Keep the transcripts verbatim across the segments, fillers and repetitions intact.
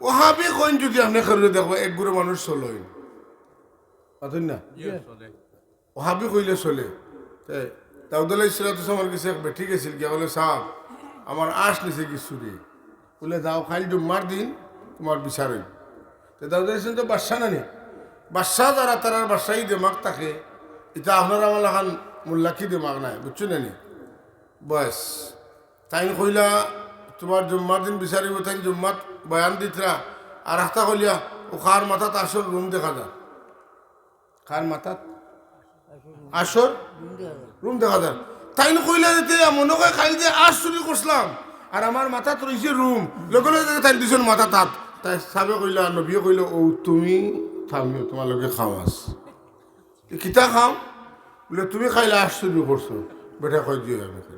ওহাবি কইন যদি আপনে কেউরে দেখবা, এক গুরু মানুষ চলইন। মাতইন না? ওহাবি কইলে চলে। তে দাউদ আলাইহিস সালাতু ওয়াস সালামর গেছে এক বেটি গেছিল, গিয়া কইলো, "সাব, আমার আশ নিছে গি চুরে।" বুলে, "যাও, কাইল জুম্মার দিন তুমার বিচার অইবো।" তে দাউদ আলাইহিস সালাম তো বাদশা নানি, বাদশা যারা, তারার বাদশাই দেমাগ থাকে, ইতা আপনার আমার লাখান মুল্লাকি দেমাগ নায়, বুঝছো নানি? বস, তাইন কইলা, "তুমার জুম্মার দিন বিচার অইবো।" তাইন জুম্মাত বয়ান দিতরা, আর একটা কইলা, "ও কার মাথাত আশর রুম দেখা যার।" কার মাথাত? আশর রুম দেখা যার। তাইন কইলা, "যেতে মনো কয় কাইল যে আশ চুরি করছিলাম, আর আমার মাথাত রইছে রুম।" লগে লগে তাইন দিছইন মাথাত আত। তাই সাবে কইলা, নবীয়ে কইলা, "ও তুমি থামিও, তুমার লগে কাম আছে।" "এ কিতা কাম?" বুলে, "তুমি কাইল আশ চুরি করছো।" বেটা কয়, "জি, আমি কাইল আশ চুরি।"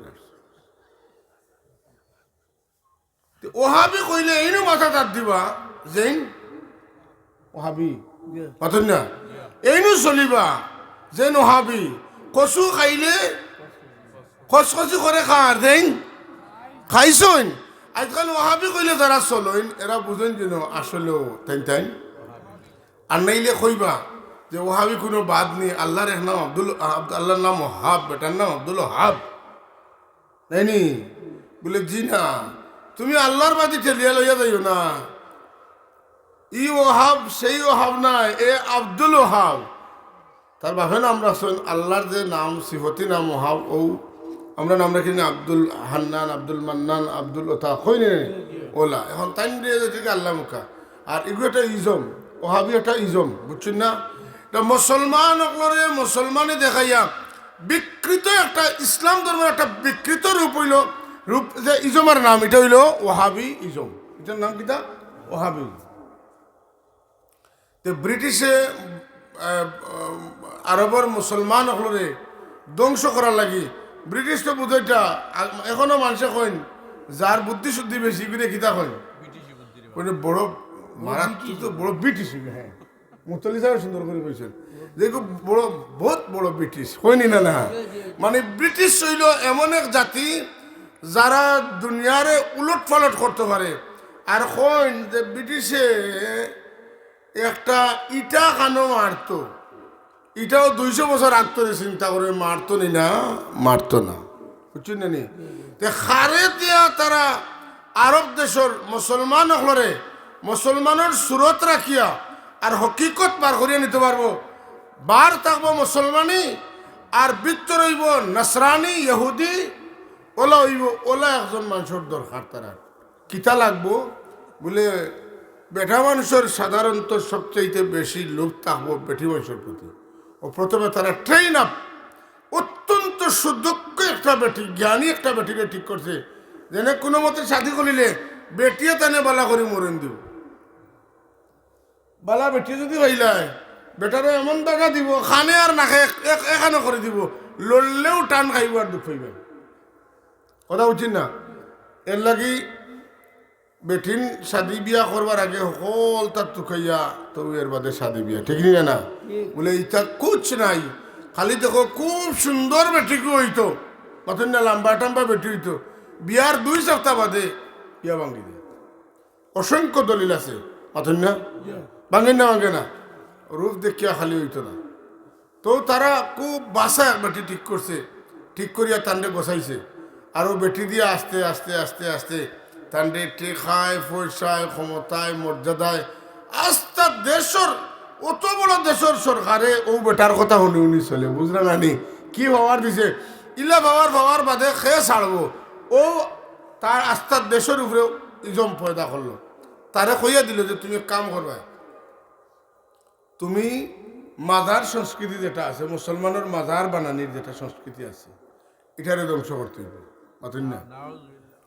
তে ওহাবি কইলে এইনু মাথাত আত দিবা, যেইন ওহাবি। মাতইন না? এইনু চলিবা, যেইন ওহাবি। কচু খাইলে খসখসি করে খার, যেইন খাইছইন। আজকাল ওহাবি কইলে যারা চলইন, এরা বুঝইন যেন আসলেও তাইন তাইন। আর নাইলে কইবা যে ওহাবি কুনু বাদ নি, আল্লার এক নাম আব্দুল, আব্দ-, আল্লার নাম ওহাব, বেটার নাম আব্দুল ওহাব। নায়নি? বুলে, "জি না, তুমি আল্লার বাদি ঠেলিয়া লইয়া যাইও না। ই ওহাব, সেই ওহাব নায়, এ আব্দুল ওহাব।" তার বাপে নাম রাখছইন, আল্লার যে নাম, সিফতি নাম ওহাব, অউ আমরা নাম রাখি না আব্দুল হান্নান, আব্দুল মান্নান, আব্দুল ওতা, কই নি? ওলা। এখন তাইন দিয়া যাইতে কি আল্লা মুখা। আর ইগু একটা ইজম, ওহাবি একটা ইজম, বুঝছইন না? এটা মুসলমান অকলরে মুসলমানি দেখাইয়া বিকৃত একটা, ইসলাম ধর্মর একটা বিকৃত রূপ অইলো, রূপ যে ইজমর নাম, ইটা অইলো ওহাবি ইজম। ইটার নাম কিতা? ওহাবি। তে ব্রিটিশে, আহ, আরবর মুসলমান অকলরে ধ্বংস করার লাগি, ব্রিটিশ তো বুঝইতা, আ-, এখনো মানষে কইন, যার বুদ্ধি শুদ্ধি বেশি, ইগুরে কিতা কইন? কইন বড় মারাত্মক, তো বড় ব্রিটিশ, হ্যাঁ। মুতল্লি সাবে সুন্দর করি কইছইন। যে খুব বড়, বউত বড় ব্রিটিশ। কইন নি না, না? মানে ব্রিটিশ অইলো এমন এক জাতি, যারা দুনিয়ারে উলট পালট করতে পারে। আর কইন যে ব্রিটিশে একটা ইটা খানো মারতো, ইটাও দুইশো বছর আগ তনে চিন্তা করে মারতো নি না, মারতো না। বুঝছইন না নি? তে কারে দিয়া তারা আরব দেশর মুসলমান অকলরে মুসলমানর সুরত রাখিয়া আর হকিকত বার করিয়া নিতে পারবো। বার থাকবো মুসলমানি, আর ভিতর অইবো নাসরানি, ইহুদি, ওলা অইবো, ওলা একজন মানষর দরকার তারার। কিতা লাগবো? বুলে, বেটা মানষর সাধারণত সবচাইতে বেশি লোভ থাকবো বেটি মানষর প্রতি। ও প্রথমে তারা train up, অত্যন্ত সুদক্ষ একটা বেটি, জ্ঞানী একটা বেটিরে ঠিক করছে, যেনে কুনু মতে শাদি করিলে বেটিয়ে তানে বালা করি মরণ দিবো। বালা বেটি যদি পাইলায়, বেটারে এমন দাগা দিবো, কানে আর নাকে এক, এক, এখানো করি দিবো, লড়লেও টান খাইবো আর দুখ পাইবো। কথা বুঝছইন না? এরলাগি বেটিন শাদি বিয়া করবার আগে হকলতা তুকাইয়া তো এর বাদে শাদি বিয়া, ঠিক নি না? না? বুলে, "ইতা কুছ নাই, খালি দেখো খুব সুন্দর বেটিগু অইতো, মাতইন না, লাম্বা টাম্বা বেটি অইতো, বিয়ার দুই সপ্তাহ বাদে বিয়া ভাঙ্গি দে।" অসংখ্য দলিল আছে, মাতইন না? ভাঙ্গের না, ভাঙ্গে না। রূপ দেখিয়া খালি অইতো না। তো তারা খুব বাছা এক বেটি ঠিক করছে, ঠিক করিয়া তানরে বসাইছে। আর ও বেটি দিয়া আস্তে আস্তে আস্তে আস্তে তানরে টেকায়, পয়সায়, ক্ষমতায়, মর্যাদায়, আস্তা দেশর, অত বড় দেশর সরকারে ও বেটার কথা হুনি হুনি চলে, বুঝরা না নি? কি power দিছে, ইলা power, power বাদে কে ছাড়বো? ও তার আস্তা দেশর উপরে ইজম পয়দা করলো। তারে কইয়া দিল যে, "তুমি এক কাম করবায়, তুমি মাজার সংস্কৃতি যেটা আছে, মুসলমানর মাজার বানানির যেটা সংস্কৃতি আছে, ইটারে ধ্বংস করতে অইবো।" মাতইন না?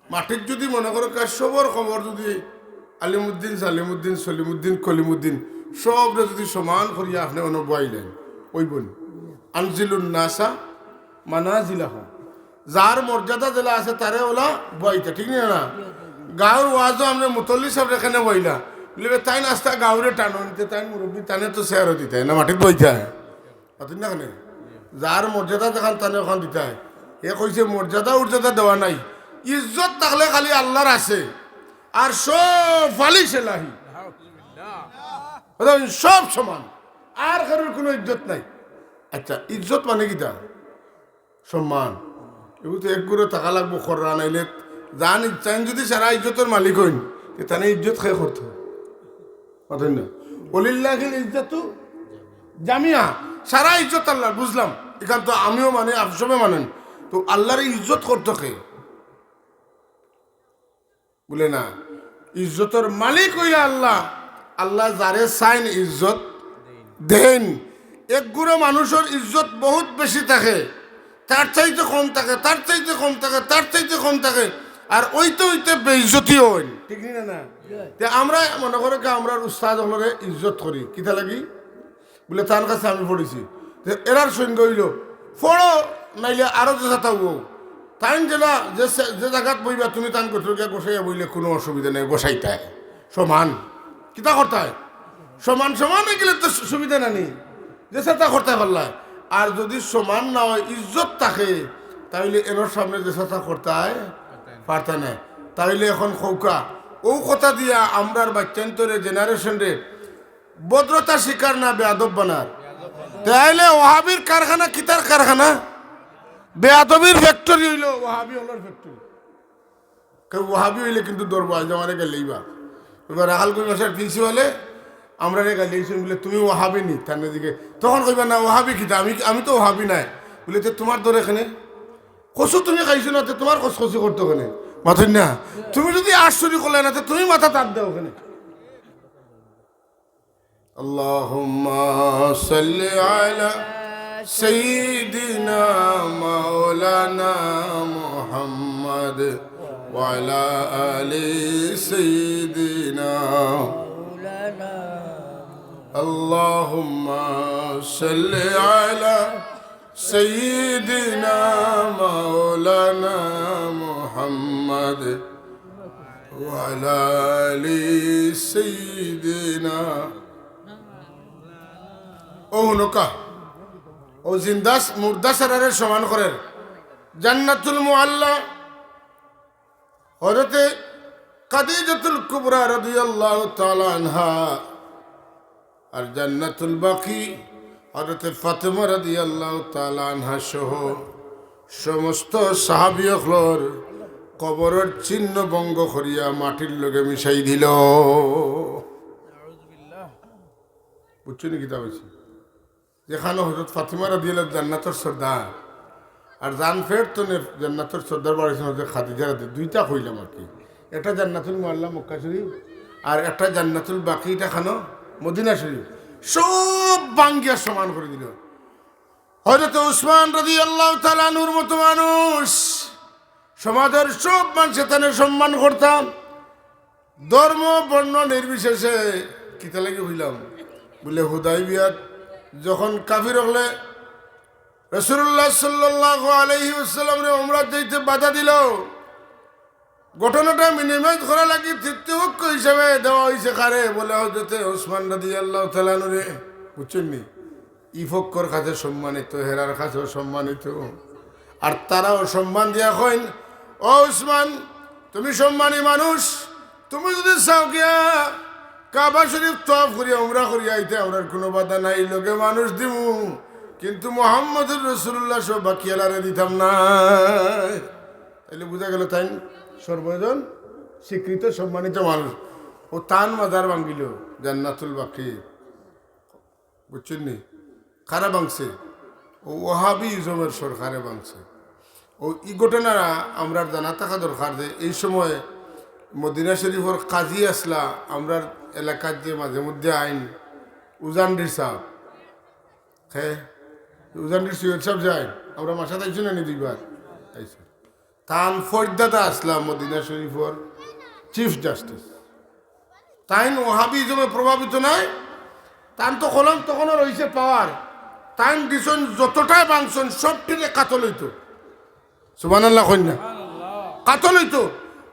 মাটিত যদি মনে করো কার সবর খবর যদি আলিমুদ্দিন, সালিমুদ্দিন, সলিমুদ্দিন, কলিমুদ্দিন, সবরে যদি সমান করিয়া আপনে অনো বওয়াইলাইন, অইবো নি? আনজিলুন নাসা মানাজিলাহুম। যার মর্যাদা যেলা আছে, তারে ওলা বওয়াইতা, ঠিক নি না? গাঁওর ওয়াজো আমরা মুতল্লি সাবরে কেনে বওয়াইলা, বুলে, "তাইন আস্তা গাঁওরে টানো নিতে, তাইন মুরব্বি, তানে তো চেয়ারো দিতায় না, মাটিত বওয়াইতায়।" মাতইন না কেনে? যার মর্যাদা যেখান, তানে ওখান দিতায়। এ কইছে, "মর্যাদা উর্যাদা দেওয়া নাই, ইজ্জত থাকলে খালি আল্লার আছে, আর সব ফালিস এলাহি।" সব সমান, আর কারোর কোনো ইজ্জত নাই। আচ্ছা, ইজ্জত মানে কিতা? সম্মান। এগুলো তো এক গুড়ে থাকা লাগবো, খররা নাইলে জান ইচ্ছাইন যদি সারা ইজ্জতর মালিক হইন, তে তানে ইজ্জত কে করতো? মাতইন না। ওলিল্লাহিল ইজ্জাতু জামিয়া, সারা ইজ্জত আল্লাহর, বুঝলাম। এখান তো আমিও মানে, আপ-, সবে মানেন। তো আল্লাহর ইজ্জত করতো কে? বলে না, ইজ্জতর মালিক হইয়া আল্লাহ। আল্লাহ যারে চাইন ইজ্জত দেন। এক গুড়া মানুষের ইজ্জত বহুত বেশি থাকে, তার চাইতে কম থাকে, তার চাইতে কম থাকে, তার চাইতে কম থাকে, আর ওইতে ওইতে বেইজ্জতি হইন, ঠিক নি না? না, তে আমরা মনে করে কি আমরা উস্তাদ হলরে ইজ্জত করি, কিতা লাগি? বলে, "তার কাছে আমি পড়ছি।" তে এরার সঙ্গে হইল, "পড়ো, নাইলে আরো যে সাথে হবো।" তাইন যেলা যে সে-, যে জায়গাত বইবা তুমি তান গোত্র গিয়া গোসাইয়া বইলে কোনো অসুবিধা নাই, গোসাইতায় সমান। কিতা করতায়? সমান সমান হয়ে গেলে তো সু-, সুবিধা না নি, যে সাথে করতে পারলায়। আর যদি সমান না হয়, ইজ্জত থাকে, তাইলে এনর সামনে যে সাথে করতায় পারতা না। তাইলে এখন খৌকা, ও কথা দিয়া আমরার বাচ্চান্তরে, জেনারেশন রে, ভদ্রতা শিকার না বেয়াদব বানার? তাইলে ওহাবির কারখানা কিতার কারখানা? বেয়াদবির ফ্যাক্টরি হইল ওহাবি হলর ফ্যাক্টরি। কেউ ওহাবি হইলে কিন্তু দরবার যে আমারে গেলেই বা। এবার রাখালগঞ্জ মাসার প্রিন্সিপালে আমরারে গালি দিয়েছেন বলে, "তুমি ওহাবি নি?" তার দিকে তখন কইবা, "না, ওহাবি কিতা? আমি, আমি তো ওহাবি নাই।" বলে, "তে তোমার দরে এখানে কচু তুমি খাইছো না, তে তোমার কচকচি করতো কেনে?" মাতইন না। "তুমি যদি আট চুরি করলে না, তে তুমি মাথা তার দাও ওখানে।" اللهم صل على سيدنا مولانا محمد وعلى آل سيدنا. اللهم صل على سيدنا مولانا محمد وعلى آل سيدنا. ও হুনকা, ও জিন্দা মুর্দা সারারে সমান করের। জান্নাতুল মুআল্লা হযরতে খাদিজাতুল কুবরা রাদিয়াল্লাহু তাআলা আনহা, আর জান্নাতুল বাকি হযরতে ফাতেমা রাদিয়াল্লাহু তাআলা আনহা সহ সমস্ত সাহাবী অকলর কবরর চিহ্ন ভঙ্গ করিয়া মাটির লগে মিশাই দিল। বুঝছো নি কিতা কইছি? যেখানো হযরত ফাতেমা রাদিয়াল্লাহু জান্নাতর সর্দার, আর জান ফের তো নে-, জান্নাতর সর্দার বাড়ি হযরত খাদিজা রাদি-, দুইটা কইলাম আর কি। একটা জান্নাতুল মুআল্লা মক্কা শরীফ, আর একটা জান্নাতুল বাকি, এটা খানো মদিনা শরীফ। সব ভাঙ্গিয়া সমান করে দিল। হযরত উসমান রাদিয়াল্লাহু তাআলা আনহুর মতো মানুষ, সমাজের সব মানুষে তানে সম্মান করতাম, ধর্ম বর্ণ নির্বিশেষে। কিতা লাগি হইলাম? বলে, হুদাইবিয়াত যখন কাফির অকলে রাসূলুল্লাহ সাল্লাল্লাহু আলাইহি ওয়াসাল্লামরে উমরাত যাইতে বাধা দিল, ঘটনাটা মিনিমাইজ করা লাগি তৃতীয় পক্ষ হিসাবে দেওয়া হইছে কারে? বলে, হযরতে উসমান রাদিয়াল্লাহু তাআলা আনহুরে। বুঝছইন নি? ই পক্ষর কাছে সম্মানিত, হেরার কাছেও সম্মানিত। আর তারাও সম্মান দিয়া কইন, "ও উসমান, তুমি সম্মানী মানুষ, তুমি যদি চাও গিয়া কাবা শরীফ তওয়াফ করিয়া উমরা করিয়া আইতে, আমরার কোনো বাধা নাই, লগে মানুষ দিমু, কিন্তু মুহাম্মদুর রাসূলুল্লাহ সহ বাকি আলারে দিতাম না।" তাইলে বুঝা গেল তাইন সর্বজন স্বীকৃত সম্মানিত মানুষ। ও তান মাজার ভাঙ্গিল জান্নাতুল বাকি। বুঝছইন নি? কারা ভাঙছে? ও ওয়াহাবি ইজমের সরকারে ভাঙছে। ও ই ঘটনা আমরার জানা থাকা দরকার যে এই সময় মদিনা শরীফর কাজী আসলা, আমরার এলাকাত যে মাঝে মধ্যে আইন উজানডির সাহেব, হ্যাঁ, উজানডির সৈয়দ সাহেব যায়, আমরা মাসাত আইছি না নি দুইবার? আইছি। তান ফরিদাদা আসলাম মদিনা শরীফর চিফ জাস্টিস। তাইন ওয়াহাবিজমে প্রভাবিত নাই, তান তো কলম তখনও রইছে পাওয়ার। তাইন দিছইন যতটাই ভাঙছইন সবটিরে কাতল হইতো। সুবহানাল্লাহ কইন না? কাতল হইতো।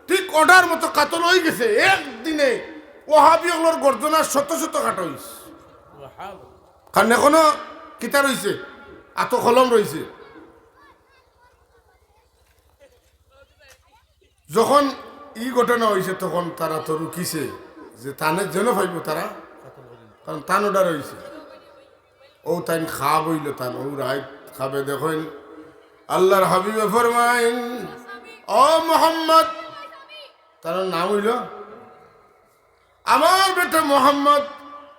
ঠিক অর্ডার মতো কাতল হয়ে গেছে। একদিনে ওয়াহাবি অকলর গর্দনা শত শত কাটা হইছে। কারণ এখনো কিতা রইছে, আতো কলম রইছে। যখন ই ঘটনা হইছে, তখন তারা তো রুকিছে যে তানে যেন পাইব তারা। কারণ তান অর্ডার অইছে। অউ তাইন খাব অইলো তান, অউ রাইত খাবে দেখইন আল্লাহর হাবিবে ফরমাইন, "ও মোহাম্মদ," তান নাম অইলো, "আমার বেটা মোহাম্মদ,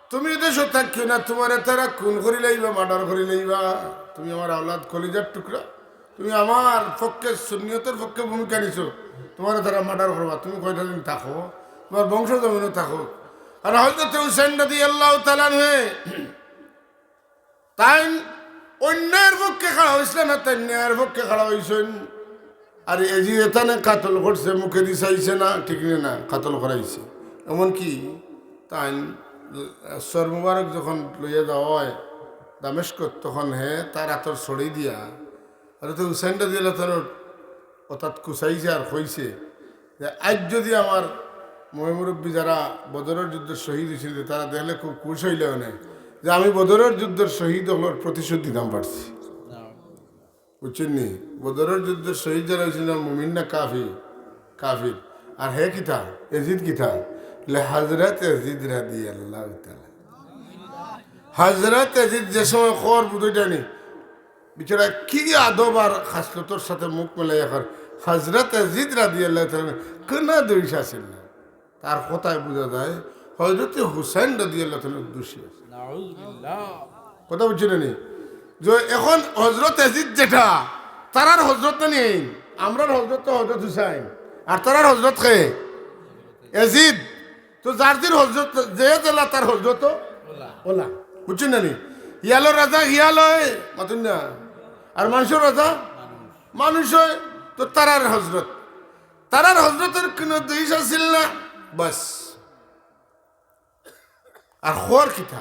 তুমি এদেশো থাকিও না, তুমারে তারা খুন করি লাইবা, মার্ডার করি লাইবা, তুমি আমার আওলাদ, কলিজার টুকরা, তুমি আমার পক্ষে, সুন্নিয়তর পক্ষে ভূমিকা নিছো, তুমারে তারা মার্ডার করবা, তুমি কয়টা দিন থাকো, তুমার বংশ জমিনো থাকো।" আর হযরতে হুসাইন রাদিয়াল্লাহু তাআলা আনহু তাইন অন্যায়ের পক্ষে খাড়া অইছলা না, তাইন ন্যায়ের পক্ষে খাড়া অইছইন। আর এজিদে তানে কাতল করছে, মুখেদি চাইছে না, ঠিক নি না, কাতল করাইছে। এমনকি তাইন সর মুবারক যখন লইয়া যাওয়া অয় দামেস্কত, তখন হে তার আতর ছড়ি দিয়া হযরতে হুসাইন রাদিয়াল্লাহু তাআলার অর্থাৎ কুচাইছে আর কইছে যে, "আইজ যুদি আমার ময়-মুরব্বি যারা বদরর যুদ্ধর শহীদ অইছইন, তারা দেখলে খুব খুশ অইলা অনে যে আমি বদরর যুদ্ধর শহীদ অকলর প্রতিশোধ নিতাম পারছি।" বুঝছইন নি? বদরর যুদ্ধর শহীদ যারা অইছইন, মুমিন না কাফির? কাফির। আর হে কিতা? এজিদ কিতা? লে হযরত এজিদ রাদিয়াল্লাহু তাআলা। হযরত এজিদ যে সময় খর বুঝইটানি, বেচারা কি আদব আর খাসলতর সাথে মুখ মিলাইয়া কর, হযরত এজিদ রাদিয়াল্লাহু তাআলা আনহু কুনু দোষ আছিল না। তার কথায় বুঝা যায় হযরতে হুসাইন রাদিয়াল্লাহু তাআলা আনহু দোষী আছে। নাউজুবিল্লাহ। কথা বুঝছইন নি? যে এখন হযরত এজিদ যেটা, তারার হযরত তো নেই, আমরার হযরত তো হযরত হুসাইন, আর তারার হযরত কে? এজিদ। তো যার দিন হযরত, যে জেলা তার হযরত তো ওলা। বুঝছইন না নি? হিয়ালর রাজা হিয়াল অয়, মাতুন না। আর মানষর রাজা মানুষ অয়, তো তারার হযরত। তারার হযরতর কুনু দোষ আছিল না, বাস। আর খর কিতা?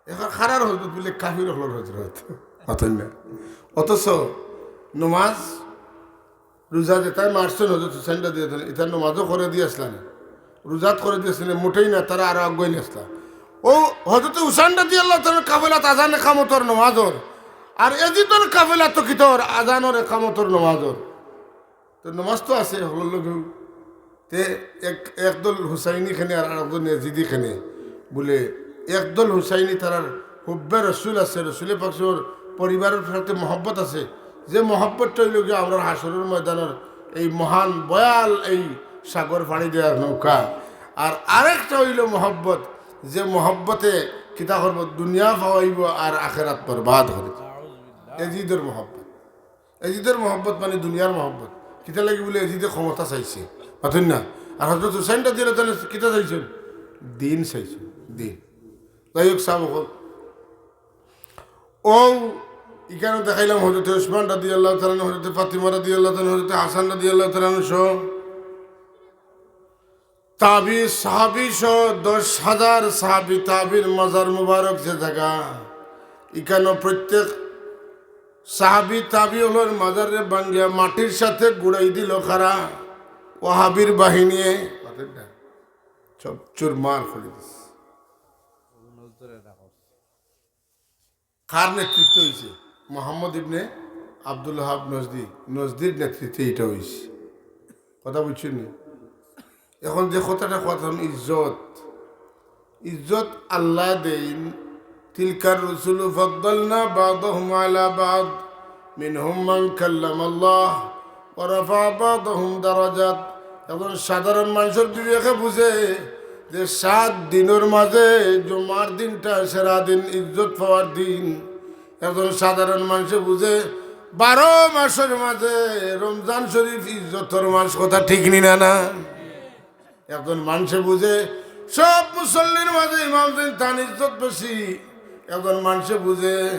এখন কারার হযরত বুলে কাফির অকলর হযরত। মাতুন না। অথচ নমাজ, রোজা যেটা মারছইন হযরত হুসাইন রাদিয়াল্লাহু তাআলা আনহু, ইতা নমাজও করে দিয়াছলা না, রোজাত করে দিয়াছলা না, মোটেই না, তারা আরো আগুয়াই নিয়াছলা। অউ হযরত হুসাইন রাদিয়াল্লাহু তাআলা আনহুর কাফেলাত আজান একামতর নমাজর, আর এজিদর কাফেলাত তো কিতার আজানর একামতর নমাজর। তো নমাজ তো আছে হকলর লগেউ। তে এক, একদল হুসাইনি খেনে আর আরেকজন এজিদি খেনে। বুলে, একদল হুসাইনি তারার হুব্বে রসুল আছে, রসুলে পাকর পরিবারর সাথে মহব্বত আছে। যে মহব্বতটা অইলো গিয়া আমরার হাশরর ময়দানর এই মহান বয়াল এই সাগর ফাড়ি দেওয়ার নৌকা। আর আরেকটা অইলো মহব্বত, যে মহব্বতে কিতা করবো, দুনিয়া ফাওয়াইবো আর আখেরাত বরবাদ করি। এজিদর মহব্বত। এজিদর মহব্বত মানে দুনিয়ার মহব্বত। কিতা লাগি বুলে এজিদে ক্ষমতা চাইছে, মাতুন না। আর হযরত হুসাইন রাদিয়াল্লাহু তাআলা আনহু কিতা চাইছইন? দিন চাইছইন, দিন। যাই হোক, সাব অকল, অউ ইখানো দেখাইলাম হযরত উসমান রাদিয়াল্লাহু তাআলা আনহু, হযরত ফাতিমা রাদিয়াল্লাহু তাআলা আনহা, হযরত হাসান রাদিয়াল্লাহু তাআলা আনহু সহ তাবি, সাহাবি সহ দশ হাজার সাহাবি তাবির মাজার মুবারক যে জাগা, ইখানো প্রত্যেক সাহাবি তাবি অকলর মাজাররে ভাঙ্গিয়া মাটির সাথে গুড়াই দিলো কারা? ওয়াহাবির বাহিনীয়ে সব চুরমার করি দিছে। কার নেতৃত্বে অইছে? মোহাম্মদ ইবনে আব্দুল ওয়াহাব নজদি, নজদির নেতৃত্বে ইটা অইছে। কথা বুঝছইন নি? এখন যে কথাটা কইতাম, ইজ্জত, ইজ্জত আল্লায় দেইন। তিলকার রুসুলু ফাদ্দালনা বা'দাহুম আলা বা'দ, মিনহুম মান কাল্লামাল্লাহ, ওয়া রাফা বা'দাহুম দারাজাত। একজন সাধারণ মানষর বিবেকে বুঝে যে সাত দিনর মাঝে জুমার দিনটা সেরা দিন, ইজ্জত পাওয়ার দিন। একজন সাধারণ মানষে বুঝে বারো মাসর মাঝে রমজান শরীফ ইজ্জতর মাস, কথা ঠিক নি না, না? একজন মানষে বুঝে সব মুসল্লির মাঝে ইমাম যেইন তান ইজ্জত বেশি। একজন মানষে বুঝে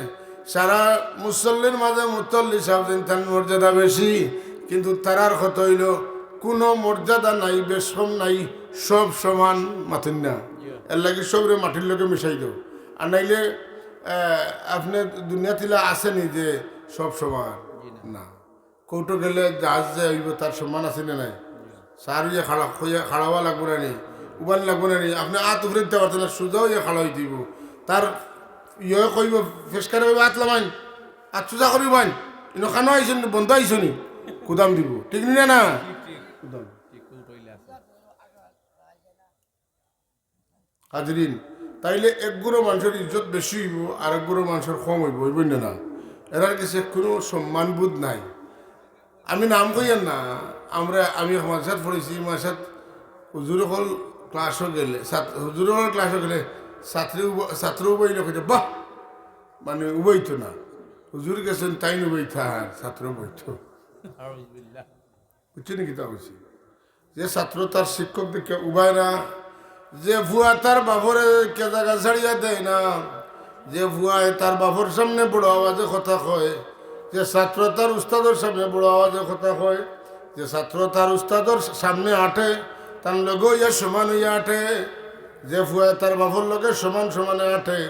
সারা মুসল্লির মাঝে মুতল্লি সাব যেইন তান মর্যাদা বেশি, কিন্তু তারার কথা অইলো কুনু মর্যাদা নাই, বেশকম নাই, সব সমান, মাতুন না। এরলাগি সবরে মাটির লগে মিশাই দেও। আর নাইলে, আহ, আপনে দুনিয়াত ইলা আছে নি যে সব সমান? না। কোর্টো গেলে জাজ যে অইবো, তার সম্মান আছে না নাই? সার অইয়া খাড়া, অইয়া খাড়া অওয়া লাগবো না নি? উবানি লাগবো না নি? আপনে আত উপরে দিতা পারতা না, সুজা অইয়া খাড়া অইতে অইবো। তার ইয়ে কইবো, পেশকারে কইবো, "আত লামাইন, আত সুজা করি উবাইন, ইনো খানো আইছো নি, বন্দো আইছো নি?" কুদাম দিবো, ঠিক নি না, না? কুদাম। হাজিরিন, তাইলে এক গুরু মানুষর ইজ্জত বেশি অইবো, আর এক গুরু মানুষর কম অইবো, অইবো না? না, এরার কাছে কুনু সম্মানবোধ নাই। আমি নাম কইয়ার না, আমরা, আমি এক মাদ্রাসাত পড়ছি, ই মাদ্রাসাত হুজুর অকল ক্লাসো গেলে, ছাত-, হুজুর অকল ক্লাসো গেলে ছাত্রী উব-, ছাত্র উবাইলে কইতো, "বাহ!" মানে উবাইতো না। হুজুর গেছইন, তাইন উবাইতা আর ছাত্র বইতো। বুঝছো নি কিতা কইছি? যে ছাত্র তার শিক্ষক দেখিয়া উবায় না, যে ফুয়া তার বাপরে দেখিয়া জাগা ছাড়িয়া দেয় না, যে ফুয়ায় তার বাপর সামনে বড় আওয়াজে কথা কয়, যে ছাত্র তার উস্তাদর সামনে বড় আওয়াজে কথা কয়, যে ছাত্র তার উস্তাদর সামনে আটে, তান লগে অইয়া সমান অইয়া আটে, যে ফুয়ায় তার বাপর লগে সমান সমানে আটে,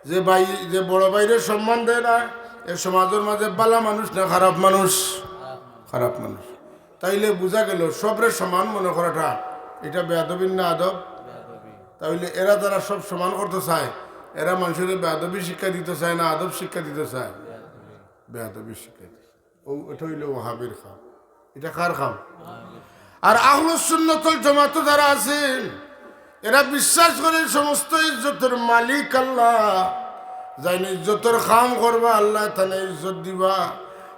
যে ভাই, যে বড় ভাইরে সম্মান দেয় না, এ সমাজর মাঝে ভালা মানুষ না খারাপ মানুষ? খারাপ মানুষ। তাইলে বুঝা গেল, সবরে সমান মনে করাটা, ইটা বেয়াদবি না আদব? তাইলে এরা যারা সব সমান করতো চায়, এরা মানষরে বেয়াদবি শিক্ষা দিতো চায় না আদব শিক্ষা দিতো চায়? বেয়াদবি শিক্ষা দিতো। ও, ইটা অইলো ওহাবির কাম। ইটা কার কাম? আর আহলুস সুন্নাত ওয়াল জামাতো যারা আছইন, এরা বিশ্বাস করে সমস্ত ইজ্জতর মালিক আল্লাহ। যেইন ইজ্জতর কাম করবা, আল্লায় তানে ইজ্জত দিবা।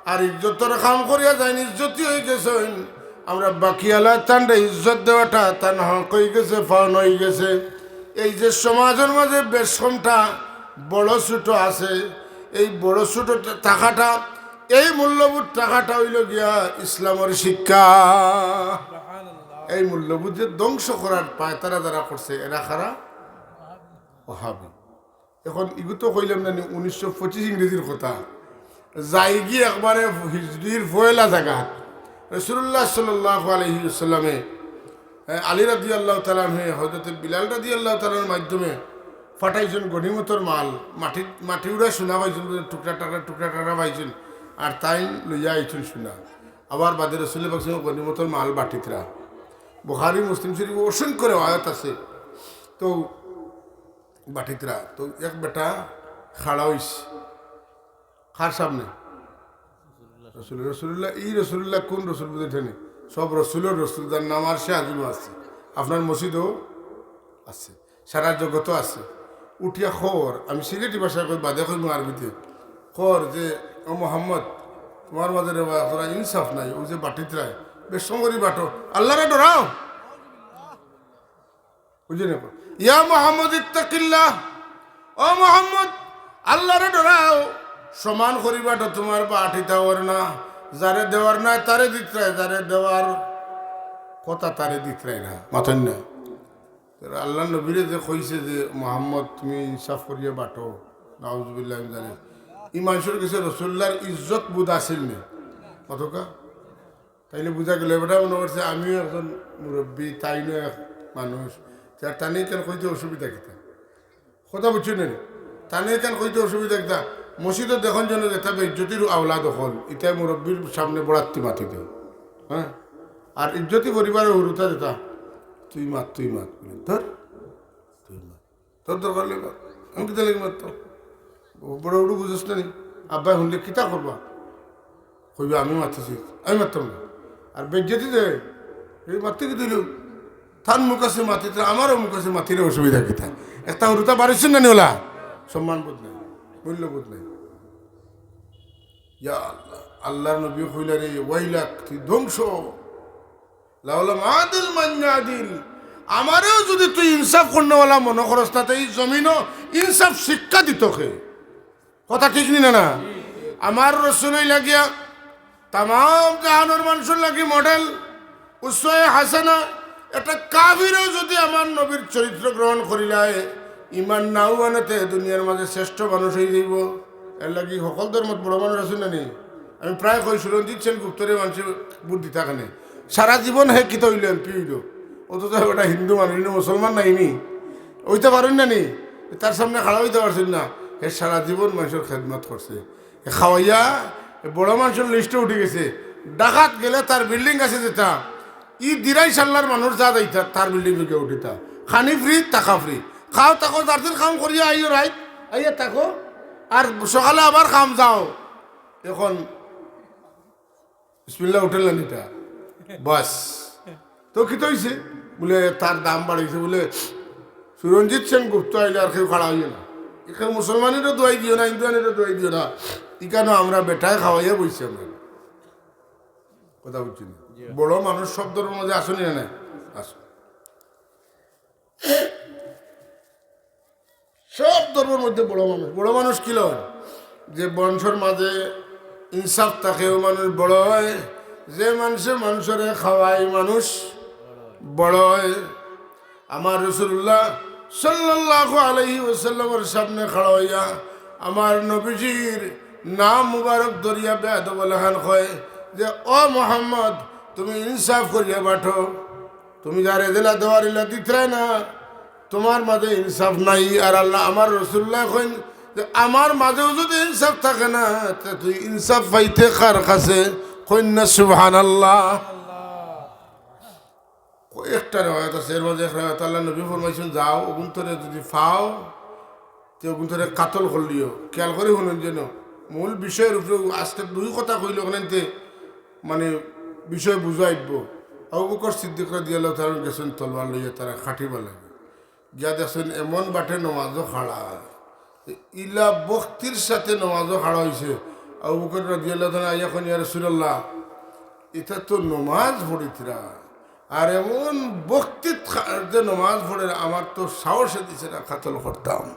আর ইজ্জতর কাম করিয়া যেইন ইজ্জতি অইগেছইন, আমরা বাকি আল্লায় তানরে ইজ্জত দেওয়াটা তান হক অইগেছে, পাওনা অইগেছে। এই যে সমাজর মাঝে বেশ কমটা বড় ছোট আছে, এই বড় ছোট থাকাটা, এই মূল্যবোধ থাকাটা অইলো গিয়া ইসলামর শিক্ষা। এই মূল্যবোধ যে ধ্বংস করার পায়তারা যারা করছে, এরা কারা? ওহাবি। এখন ইগু তো কইলাম না নি, উনিশশো পঁচিশ ইংরেজির কথা, যাইগি একবারে হিজরির পয়লা জাগাত। রাসূলুল্লাহ সাল্লাল্লাহু আলাইহি ওয়াসাল্লামে, এ, আলী রাদিয়াল্লাহু তাআলা আনহু, হযরতে বিলাল রাদিয়াল্লাহু তাআলা আনহুর মাধ্যমে পাঠাইছইন গনিমতর মাল, মাটি, মাটি উড়া সোনা পাইছইন, টুকরা টাকরা, টুকরা টাকরা পাইছইন, আর তাইন লইয়া আইছইন সোনা। আবার বাদে রসুল পাক সাল্লাল্লাহু আলাইহি ওয়াসাল্লাম গনিমতর মাল বাটিতরা। বুখারী মুসলিম শরীফ অসংখ্য রেওয়ায়াত আছে। তো বাটিতরা, তো এক বেটা খাড়া অইছে। কার সামনে? রসুল, রসুলুল্লাহ। ই রসুলুল্লাহ কোন রসুল বুঝে ঠেনে? সব রসুলর রসুল, যার নাম আরশে আজিমো আছে, আপনার মসজিদও আছে, সারা জগতও আছে। উঠিয়া কর, আমি সিলেটি ভাষায় কই, বাদে কইমু আরবিতে, কর যে, "ও মোহাম্মদ, তুমার মাঝে রে বা, তোরা ইনসাফ নাই, অউ যে বাটিতরায়, বেশ সময় বাটো, আল্লাহরে ডরাও।" বুঝি না? "ইয়া মোহাম্মদ ইত্তাকিল্লাহ, ও মোহাম্মদ, আল্লাহরে ডরাও, সমান করি বাটো, তুমার বাটিত অর না, যারে দেওয়ার নায় তারে দিতরায়, যারে দেওয়ার কথা তারে দিতরায় না।" মাতইন না? আল্লাহর নবীরে যে কইছে যে, "মোহাম্মদ, তুমি ইনসাফ করিয়া বাটো", নাউজুবিল্লাহ, আমি জানি, ই মানষর গেছে রসুলুল্লাহর ইজ্জত বোধ আছিল নি? কতকা? তাইলে বুঝা গেল, এ বেটা মনে করছে, "আমিও একজন মুরব্বি, তাইনও এক মানুষ, তে তানে ইখান কইতে অসুবিধা কিতা?" কথা বুঝছো নি? তানে ইখান কইতে অসুবিধা কিতা? মসজিদো দেখইন যেন যেতা বেইজ্জতির আওলাদ অকল, ইতায় মুরব্বির সামনে বড়াত্তি মাতি দেয়। হ্যাঁ? আর ইজ্জতি পরিবারর হুরুতা যেতা, "তুই মাত, তুই মাত", বলে, "ধর, তুই মাত।" তোর দরকার অইলে মাত। আমি কিতা লাগি মাততাম? বড় বড় বুঝছ না নি? আব্বায় হুনলে কিতা করবা? কইবা, "আমি মাতিছি, আমি মাততাম না।" আর বেইজ্জতি যে, এই মাততে কি দিল? তান মুখ আছে মাতিতে, আমারও মুখ আছে মাতিলে অসুবিধা কিতা? একটা হুরুতা বাড়িছেন না নি ওলা? সম্মানবোধ নাই, মূল্যবোধ নাই। ইয়া আল্লাহ, আল্লাহর নবী কইলা, "রে ওয়াইলাক, তুই ধ্বংস।" লাউলাম আদিল মান্না আদিল, আমারেও যদি তুই ইনসাফ করনেওয়ালা মনে করস না, তো এই জমিনও ইনসাফ শিক্ষা দিত কে? কথা ঠিক নি না, না? আমার রসুল অইলা গিয়া তামাম জাহানর মানষর লাগি মডেল, উসওয়ায়ে হাসানা। একটা কাফিরেও যদি আমার নবীর চরিত্র গ্রহণ করিলায়, ইমান নাও আনেতে দুনিয়ার মাঝে শ্রেষ্ঠ মানুষ অই যাইব। এর লাগি হকল ধর্মত বড় মানুষ আছে না নি? আমি প্রায় কই, সুরঞ্জিত সেন গুপ্তরে মানষে ভোট দিতা কেনে? সারা জীবন হে কিতা অইল, এমপি অইল, অথচ ওটা হিন্দু মানুষ, ইনো মুসলমান নায় নি, অইতা পারইন না নি, তার সামনে খাড়া অইতা পারছইন না। হে সারা জীবন মানষর খেদমত করছে, হে খাওয়াইয়া, হে বড় মানষর লিস্টো উঠি গেছে। ঢাকাত গেলে তার বিল্ডিং আছে যেটা, ই দিরাই সাল্লার মানুষ যা যাইতা, তার বিল্ডিং উঠিতা। খানি ফ্রি, থাকা ফ্রি। খাও থাকো, যার দিন কাম করিয়া আইও রাইত, আইয়া থাকো, আর সকালে আবার কাম যাও। এখন বিসমিল্লাহ উঠেন না নিতা। বাস। তো কিতা অইছে? বলে, "তার দাম বাড়াইছে।" বলে, সুরঞ্জিত সেনগুপ্ত আইলে আর কেউ খাড়া অইও না। ইখান মুসলমানেরও দোয়াই দিও না, হিন্দুয়ানেরও দোয়াই দিও না। ইখানো আমরা বেটায় খাওয়াইয়া বইছি আমরা। কথা বুঝছি না? বড় মানুষ সব ধর্মর মাঝে আছইন নি না নাই? আছইন। সব ধর্মর মধ্যে বড় মানুষ। বড় মানুষ কিলা অয়? যে বংশর মাঝে ইনসাফ থাকে, অউ মানুষ বড় অয়। যে মানষে মানষরে খাওয়ায়, মানুষ বড় অয়। আমার রাসূলুল্লাহ সাল্লাল্লাহু আলাইহি ওয়াসাল্লামর সামনে খাড়া অইয়া আমার নবীজির নাম মুবারক ধরিয়া বেয়াদব অকলখান কয় যে, "ও মুহাম্মদ, তুমি ইনসাফ করিয়া বাটো, তুমি যারে যেলা দেওয়ার ইলা দিতরায় না, তুমার মাঝে ইনসাফ নাই।" আর আল্লাহ, আমার রাসূলুল্লায় কইন যে, "আমার মাঝেও যুদি ইনসাফ থাকে না, তে তুই ইনসাফ পাইতে কার কাছে?" কইন না সুবহানাল্লাহ। একটা রেওয়ায়াত আছে, এর মাঝে এক রেওয়ায়াত আল্লার নবী ফরমাইছইন, "যাও, অগুন্তরে যুদি পাও, তে অগুন্তরে কাতল করিলিও।" খেয়াল করি হুনইন যেন, মূল বিষয়র উপরে আজকে দুই কথা কইলে অখানতে মানে বিষয় বুঝা আইবো। আবু বকর সিদ্দিক রাদিয়াল্লাহু তাআলা আনহু গেছইন তলোয়ার লইয়া তারা কাটিবার লাগি। গিয়া দেখছইন এমন বাটে নমাজো খাড়া, ইলা ভক্তির সাথে নমাজো খাড়া অইছে। আবু বকর রাদিয়াল্লাহু তাআলা আইয়া কইন, "ইয়া রাসূলুল্লাহ, ইতা তো নমাজ পড়িতরা, আর এমন ভক্তিত খা-, যে নমাজ পড়ের, আমার তো সাহসে দিছে না কাতল করতাম।"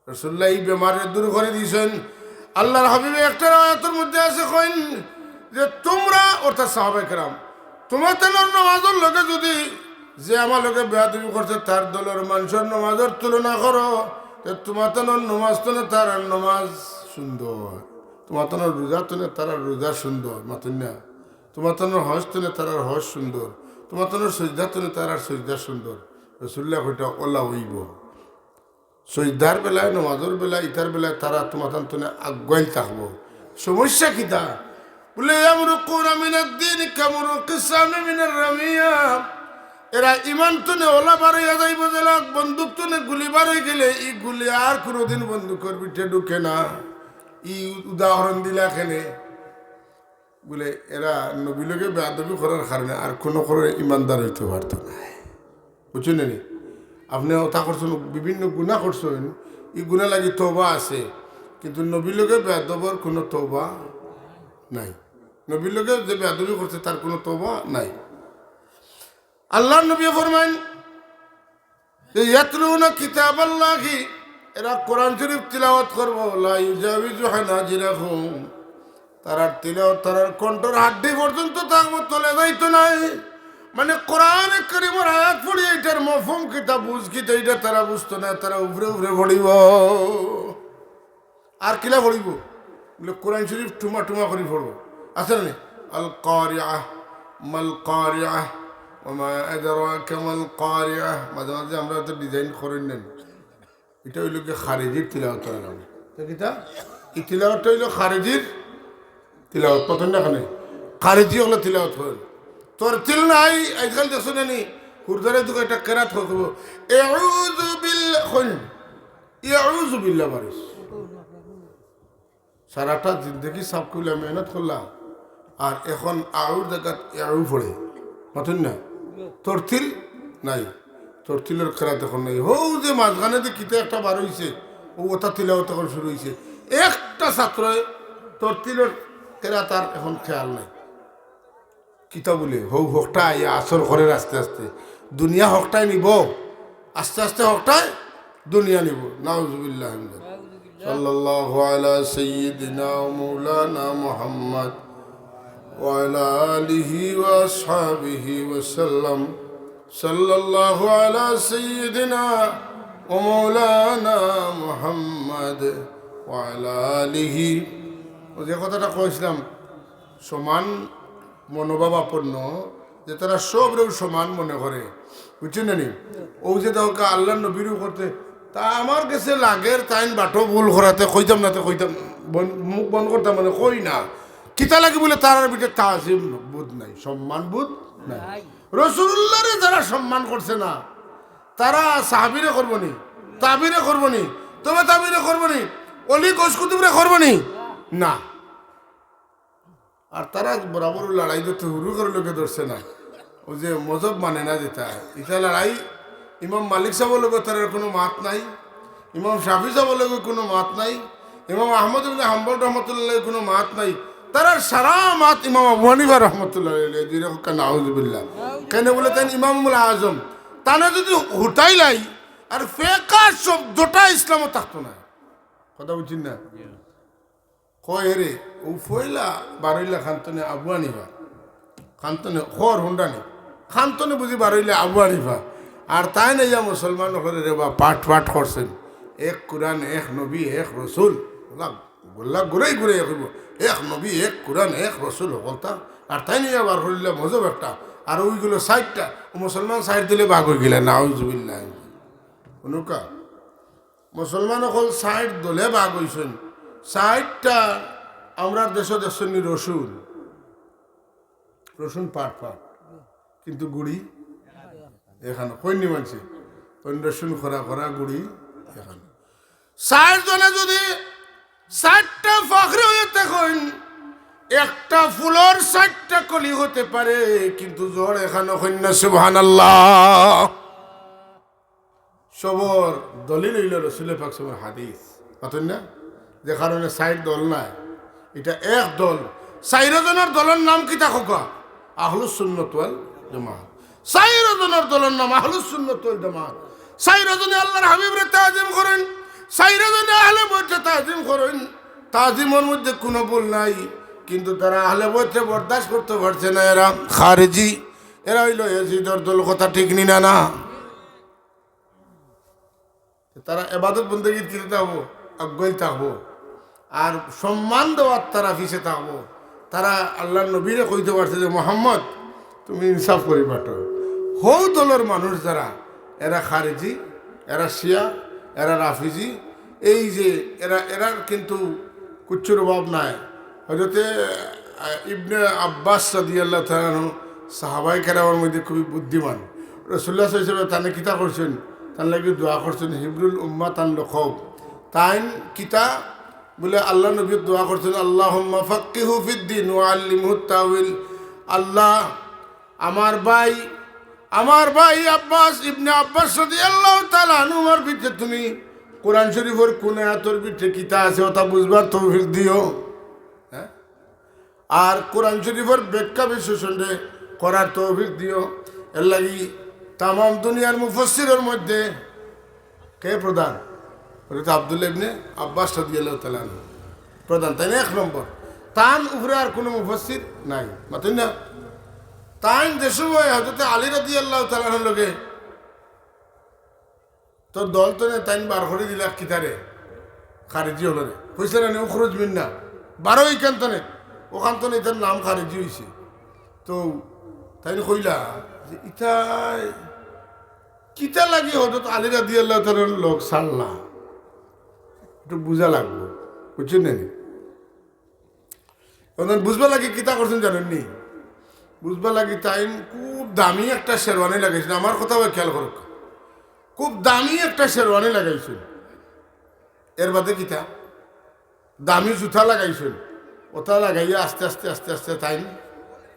রাসূলুল্লাহ ই বেমাররে দূর করি দিছইন। আল্লার হাবিবে একটা রেওয়ায়াতর মধ্যে আছে কইন যে, "তুমরা," অর্থাৎ সাহাবায়ে কেরাম, "তুমাতানর নমাজর লগে যুদি যে আমার লগে বেয়াদবি করছে তার দলর মানষর নমাজর তুলনা করো, তে তুমাতানর নমাজ তনে তারার নমাজ সুন্দর, তুমাতানর রোজা তনে তারার রোজা সুন্দর।" মাতইন না? "তুমাতানর হজ তনে তারার হজ সুন্দর, তুমাতানর সইজদা তনে তারার সইজদা সুন্দর।" রাসূলুল্লাহ কইতা অলা অইবো। সইজদার বেলায়, নমাজর বেলায়, ইতার বেলায় তারা তুমাতান তনে আগুয়াইল থাকবো। সমস্যা কিতা? বুলে, "ইয়ামরুকুনা মিনাদ দীনি কামরুকিস সামি মিনার রামিয়া।" এরা ইমান তনে অলা বার অইয়া যাইবো যেলা বন্দুক তনে গুলি বার অই গেলে ই গুলি আর কুনুদিন বন্দুকর ভিতরে ঢুকে না। ই উদাহরণ দিলা কেনে? বুলে, এরা নবীর লগে বেয়াদবি করার কারণে আর কুনু করে ইমানদার অইতো পারতো নায়। বুঝছইন নি? আপনে অতা করছইন, বিভিন্ন গুনা করছইন, ই গুনা লাগি তওবা আছে, কিন্তু নবীর লগে বেয়াদবর কুনু তওবা নাই। নবীর লগে যে বেয়াদবি করছে তার কুনু তওবা নাই। আল্লার নবী ফরমাইন, ইয়াতলুনা কিতাবাল্লাহি, এরা কোরআন শরীফ তিলাওয়াত করবো, লা ইউজাউযু হানাজিরাহুম, তারার তিলাওয়াত তারার কণ্ঠর হাড্ডি পর্যন্ত থাকবো, তলে যাইতো নায়। মানে কোরআনে কারীমর আয়াত পড়ি, ইটার মফহুম কিতা, বুঝ কিতা, ইটা তারা বুঝতো নায়, তারা উপরে উপরে পড়িবো। আর কিলা পড়িবো? বুলে, কোরআন শরীফ টুমা টুমা করি পড়বো। আছে না নি? আল কারিআহ, মাল কারিআহ, ওয়া মা আদরাকা মাল কারিআহ। মাঝে মাঝে আমরা তো ডিজাইন করি নেন। ইটা অইলো গি খারিজির তিলাওয়াত অইলো। তো কিতা? ই তিলাওয়াতটা অইলো খারিজির তিলাওয়াত। কতক্ষণ না এখানে? খারিজি অকলে তিলাওয়াত করের। তরতিল নাই, আজকাল দেখছো না নি? হুরদারে দুঃখে একটা কেরাত কইবো। এউযু বিল্লাহ, কইন। ইয়াউযু বিল্লাহ বারিস। সারাটা জিন্দেগি সাব কইলা, মেহনত করলা, আর এখন আউর জাগাত ইয়াউ পড়ে। মাতইন না? তরতিল নাই, তরতিলর কেরাত এখন নাই। হউ যে মাঝখানে যে কিতা একটা বার অইছে, অউ অতা তিলাওয়াত এখন শুরু অইছে। একটা ছাত্রয় তরতিলর কেরাত আর এখন খেয়াল নাই। কিতা বুলে, হউ হকটা আইয়া আসর করের আস্তে আস্তে। দুনিয়া হকটায় নিবো, আস্তে আস্তে হকটায় দুনিয়া নিবো। নাউজুবিল্লাহ মিন যালিক। সাল্লাল্লাহু আলা সাইয়্যিদিনা ওয়া মাওলানা মুহাম্মদ ওয়া আলা আলিহি ওয়া আসহাবিহি ওয়া সাল্লাম। সাল্লাল্লাহু আলা সাইয়্যিদিনা ওয়া মাওলানা মুহাম্মদ ওয়া আলা আলিহি। অউ যে কথাটা কইছিলাম, সমান মনোভাবাপন্ন, যে তারা সবরেউ সমান মনে করে, বুঝছইন না নি? অউ যে দেখউক্কা আল্লার নবীর উপরতে, তা আমার গেছে লাগের, তাইন বাটো ভুল করাতে কইতাম না, তে কইতাম, বন-, মুখ বন্ধ করতাম, মানে কই না। কিতা লাগি বুলে, তারার ভিতরে তাজিম বোধ নাই, সম্মান বোধ নাই। নাই। রাসূলুল্লাহরে যারা সম্মান করছে না, তারা সাহাবীরে করবো নি, তাবিরে করবো নি, তবে তাবিরে করবো নি, অলি গউস কুতুবরে করবো নি? না। আর তারা বরাবর লড়াই ধরতে হুরু করে লোকে ধরছে না। অউ যে মজহব মানে না যেটা, ইটা লড়াই ইমাম মালিক সাবর লগে তারার কুনু মাত নাই, ইমাম শাফি সাবর লগে কুনু মাত নাই, ইমাম আহমদ ইবনে হাম্বল রহমতুল্লাহ লগে কুনু মাত নাই। তারার সারা মাত ইমাম আবু হানিফা রহমতুল্লাহ আলাইহি। দুই রকম নাউজুবিল্লাহ। কেনে বুলে তাইন ইমামুল আজম, তানে যুদি হুটাইলাই আর ফেকা শব্দটা ইসলামো থাকতো না। কথা বুঝছইন না? কয়, "এরে, অউ পয়লা বারইলা কান তনে আবু হানিফা, কান তনে খর হুন্ডানি, কান তনে বুঝি বারইলা আবু হানিফা।" আর তাইন আইয়া মুসলমান অকলরে রে বা পাঠ পাঠ করছইন, "এক কুরআন, এক নবী, এক রসুল।" গোল্লা, গোল্লা ঘুরাই ঘুরাই কইবো, "এক নবী, এক কুরআন, এক রসুল" হকলতা। আর তাইন আইয়া বার করিলা মজব একটা, আর অইগুলো চাইরটা, অউ মুসলমান চাইর দলে ভাগ অইগেলা, নাউজুবিল্লাহ। অনুকা মুসলমান অকল চাইর দলে ভাগ অইছইন। চাইরটা আমরার দেশো দেখছইন নি রসুন, রসুন পাট পাট, কিন্তু গুড়ি একখান। কইন নি মানষে? কইন রসুন খরা খরা, গুড়ি একখান। চাইর জনে যুদি চাইরটা পাখরি অইয়া থাকইন, একটা ফুলর চাইরটা কলি অইতে পারে, কিন্তু জড় একখানও। কইন না সুবহানাল্লাহ। সবর দলিল অইলো রসুলে পাক সাল্লাল্লাহু আলাইহি ওয়াসাল্লামর হাদিস। মাতইন না? যে কারণে চাইর দল নায়, ইটা এক দল। চাইর জনর দলর নাম কিতা কউক্কা? আহলুস সুন্নাত ওয়াল জামাত। চাইর জনর দলর নাম আহলুস সুন্নাত ওয়াল জামাত। চাইর জনে আল্লাহর হাবিবরে তাজিম করইন, চাইর জনে আহলে বয়তরে তাজিম করইন। তাজিমর মধ্যে কুনু ভুল নাই, কিন্তু তারা আহলে বয়তরে বরদাস্ত করতে পারছে না, এরা খারিজি, এরা অইলো ইয়াজিদর দল। কথা ঠিক নি না? না। তারা এবাদত বন্দেগীত কিতা থাকবো? আগুয়াইল থাকবো। আর সম্মান দেওয়ার তারা পিছে থাকবো। তারা আল্লাহর নবীরে কইতে পারছে যে, "মোহাম্মদ, তুমি ইনসাফ করি পাঠো।" হউ দলর মানুষ যারা, এরা খারিজি, এরা শিয়া, এরা রাফিজি, এই যে এরা, এরার কিন্তু কুচ্ছুর অভাব নাই। হযরতে, আহ, ইবনে আব্বাস রাদিয়াল্লাহু তাআলা আনহু সাহাবায়ে কেরামর মধ্যে খুবই বুদ্ধিমান। রাসূলুল্লাহ সাল্লাল্লাহু আলাইহি ওয়াসাল্লাম তানে কিতা করছইন? তান লাগি দোয়া করছইন, হিবরুল উম্মাহ তান লকব। তাইন কিতা বুলে আল্লাহর নবীর দোয়া করছইন, "আল্লাহুম্মা ফাক্কিহু ফিদ্দিন ওয়া আল্লিমহু তাউইল।" আল্লাহ, আমার ভাই, আমার ভাই আব্বাস, ইবনে আব্বাস রাদিয়াল্লাহু তাআলা আনহুর ভিতরে তুমি কোরআন শরীফর কোন আয়াতর ভিতরে কিতা আছে, ওটা বুঝবার তৌফিক দিও। হ্যাঁ? আর কোরআন শরীফর ব্যাখ্যা বিশ্লেষণরে করার তৌফিক দিও। এর লাগি তামাম দুনিয়ার মুফাসসিরর মধ্যে কে প্রধান? হযরত আব্দুল্লাহ ইবনে আব্বাস রাদিয়াল্লাহু তাআলা আনহু প্রধান, তাইন এক নম্বর। তান উপরে আর কুনু মুফাসসির নাই। মাতইন না? তাইন যে সময় হযরত আলী রাদিয়াল্লাহু তাআলা আনহুর লগে তো দল তনে তাইন বার করি দিলা কিতারে? খারিজি অকলরে। কইছলা না নি, "উখরুজ মিন্না, বারো ইখান তনে।" অখান তনে ইতার নাম খারিজি অইছে। তো তাইন কইলা যে, "ইতায় কিতা লাগি হযরত আলী রাদিয়াল্লাহু তাআলার লগ ছাড়লা? একটু বুঝা লাগবো।" বুঝছইন না নি? অখন বুঝবার লাগি কিতা করছইন জানইন নি? বুঝবার লাগি তাইন খুব দামি একটা শেরওয়ানি লাগাইছইন। আমার কথা অইলো খেয়াল করউক্কা, খুব দামি একটা শেরওয়ানি লাগাইছইন। এর বাদে কিতা? দামি জুতা লাগাইছইন। ওটা লাগাইয়া আস্তে আস্তে আস্তে আস্তে তাইন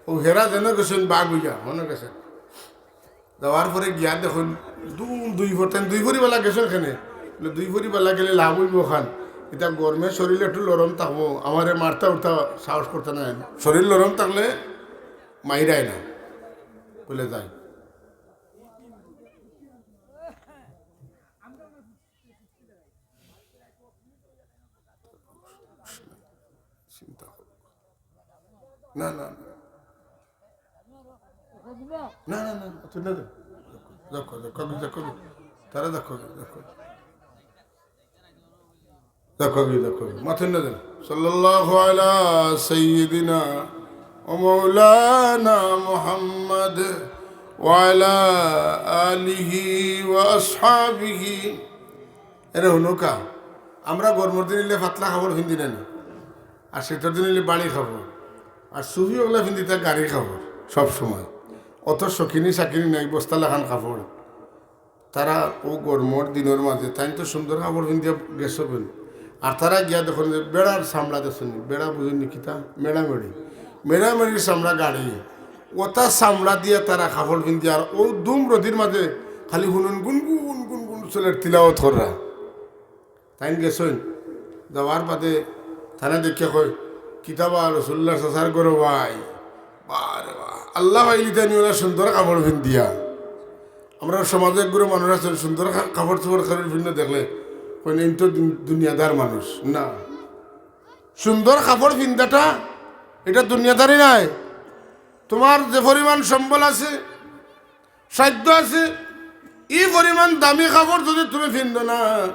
অউ হেরা যেন গেছইন, বাঘ অইয়া মনো গেছইন। যাওয়ার পরে গিয়া দেখইন, দু-, দুই ফর-, তাইন দুই ফরিবালা গেছইন কেনে? বুলে, "দুই ফরিবালা গেলে লাভ অইবো কান? ইতা গরমে শরীর একটু লরম থাকবো, আমারে মারতা উঠতা সাহস করতা নায়, শরীর লরম থাকলে মাইরায় না।" বুলে, "যাই।" চিন্তা করো। না, না, না। না, না, না, তুই না দে। দেখো, দেখো, দেখো, দেখো। তারা দেখো, দেখো। দেখো, দেখো। মাথা না দেন। সাল্লাল্লাহু আলা সাইয়্যিদিনা ওয়া মাওলানা মুহাম্মদ ওয়া আলা আলিহি ওয়া আসহাবিহি। এরে হুনুক্কা, আমরা গরমর দিন অইলে পাতলা কাপড় পিন্দি না নি, আর শীতর দিন অইলে ভারি কাপড়, আর সুফি অকলে পিন্দিতা গাড়ির কাপড় সব সময়। অত শৌখিনি-শাকিনি নাই, বস্তা লাখান কাপড়। তারা অউ গরমর দিনর মাঝে তাইন তো সুন্দর কাপড় পিন্দিয়া গেছইন, আর তারা গিয়া দেখইন যে বেড়ার চামড়া দেখছইন নি, বেড়া বুঝইন নি কিতা, মেড়ামেড়ি, মেড়ামেড়ির চামড়া গাড়ি, ওটা চামড়া দিয়া তারা কাপড় পিন্দিয়া, আর অউ দুম রইদর মাঝে খালি হুনইন গুনগুন গুনগুন চলের তিলাওয়াত কররা। তাইন গেছইন, যাওয়ার বাদে তানে দেখিয়া কয়, "কিতা বা রসুলুল্লাহর চাচার ঘরো ভাই, বাহ রে বাহ, আল্লাহ পাইলিতা নি ওলা সুন্দর কাপড় পিন্দিয়া।" আমরার সমাজো এক গুরু মানুষ আছইন, সুন্দর কা-, কাপড় চোপড় কারোর পিন্দা দেখলে কইন, "এইন তো দুন-, দুনিয়াদার মানুষ।" না, সুন্দর কাপড় পিন্দাটা ইটা দুনিয়াদারি নায়। তুমার যে পরিমাণ সম্বল আছে, সাধ্য আছে, ই পরিমাণ দামি কাপড় যুদি তুমি পিন্দো না,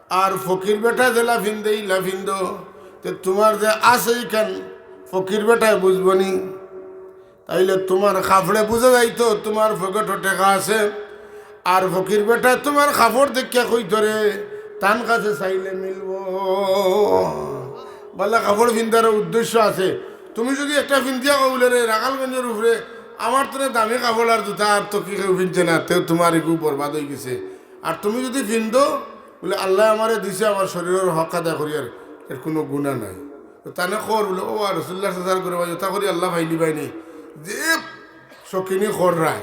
আর ফকির বেটায় যেলা পিন্দে, ইলা পিন্দো, তে তুমার যে আছে ইখান ফকির বেটায় বুঝবো নি? তাইলে তুমার কাপড়ে বুঝা যাইতো তুমার পকেটো টেকা আছে, আর ফকির বেটায় তুমার কাপড় দেখিয়া কইতো রে, "তান কাছে চাইলে মিলবো।" বালা কাপড় পিন্দার উদ্দেশ্য আছে। তুমি যুদি একটা পিন্দিয়া কও বুলে, "রে, রাখালগঞ্জর উপরে আমার তনে দামি কাপড় আর জুতা আর তো কি কেউ পিনছে না, তেউ তুমার ইগু বরবাদ অইগেছে।" আর তুমি যুদি পিন্দো বুলে, "আল্লায় আমারে দিছে, আমার শরীরর হক আদায় করিয়ার, এর কুনু গুনা নাই।" তো তানে কর বুলে, "ও আর রসুলুল্লাহর চাচার ঘরো ভাই, ওটা করি আল্লাহ পাইলিবায় নি।" যে শৌখিনি কররায়,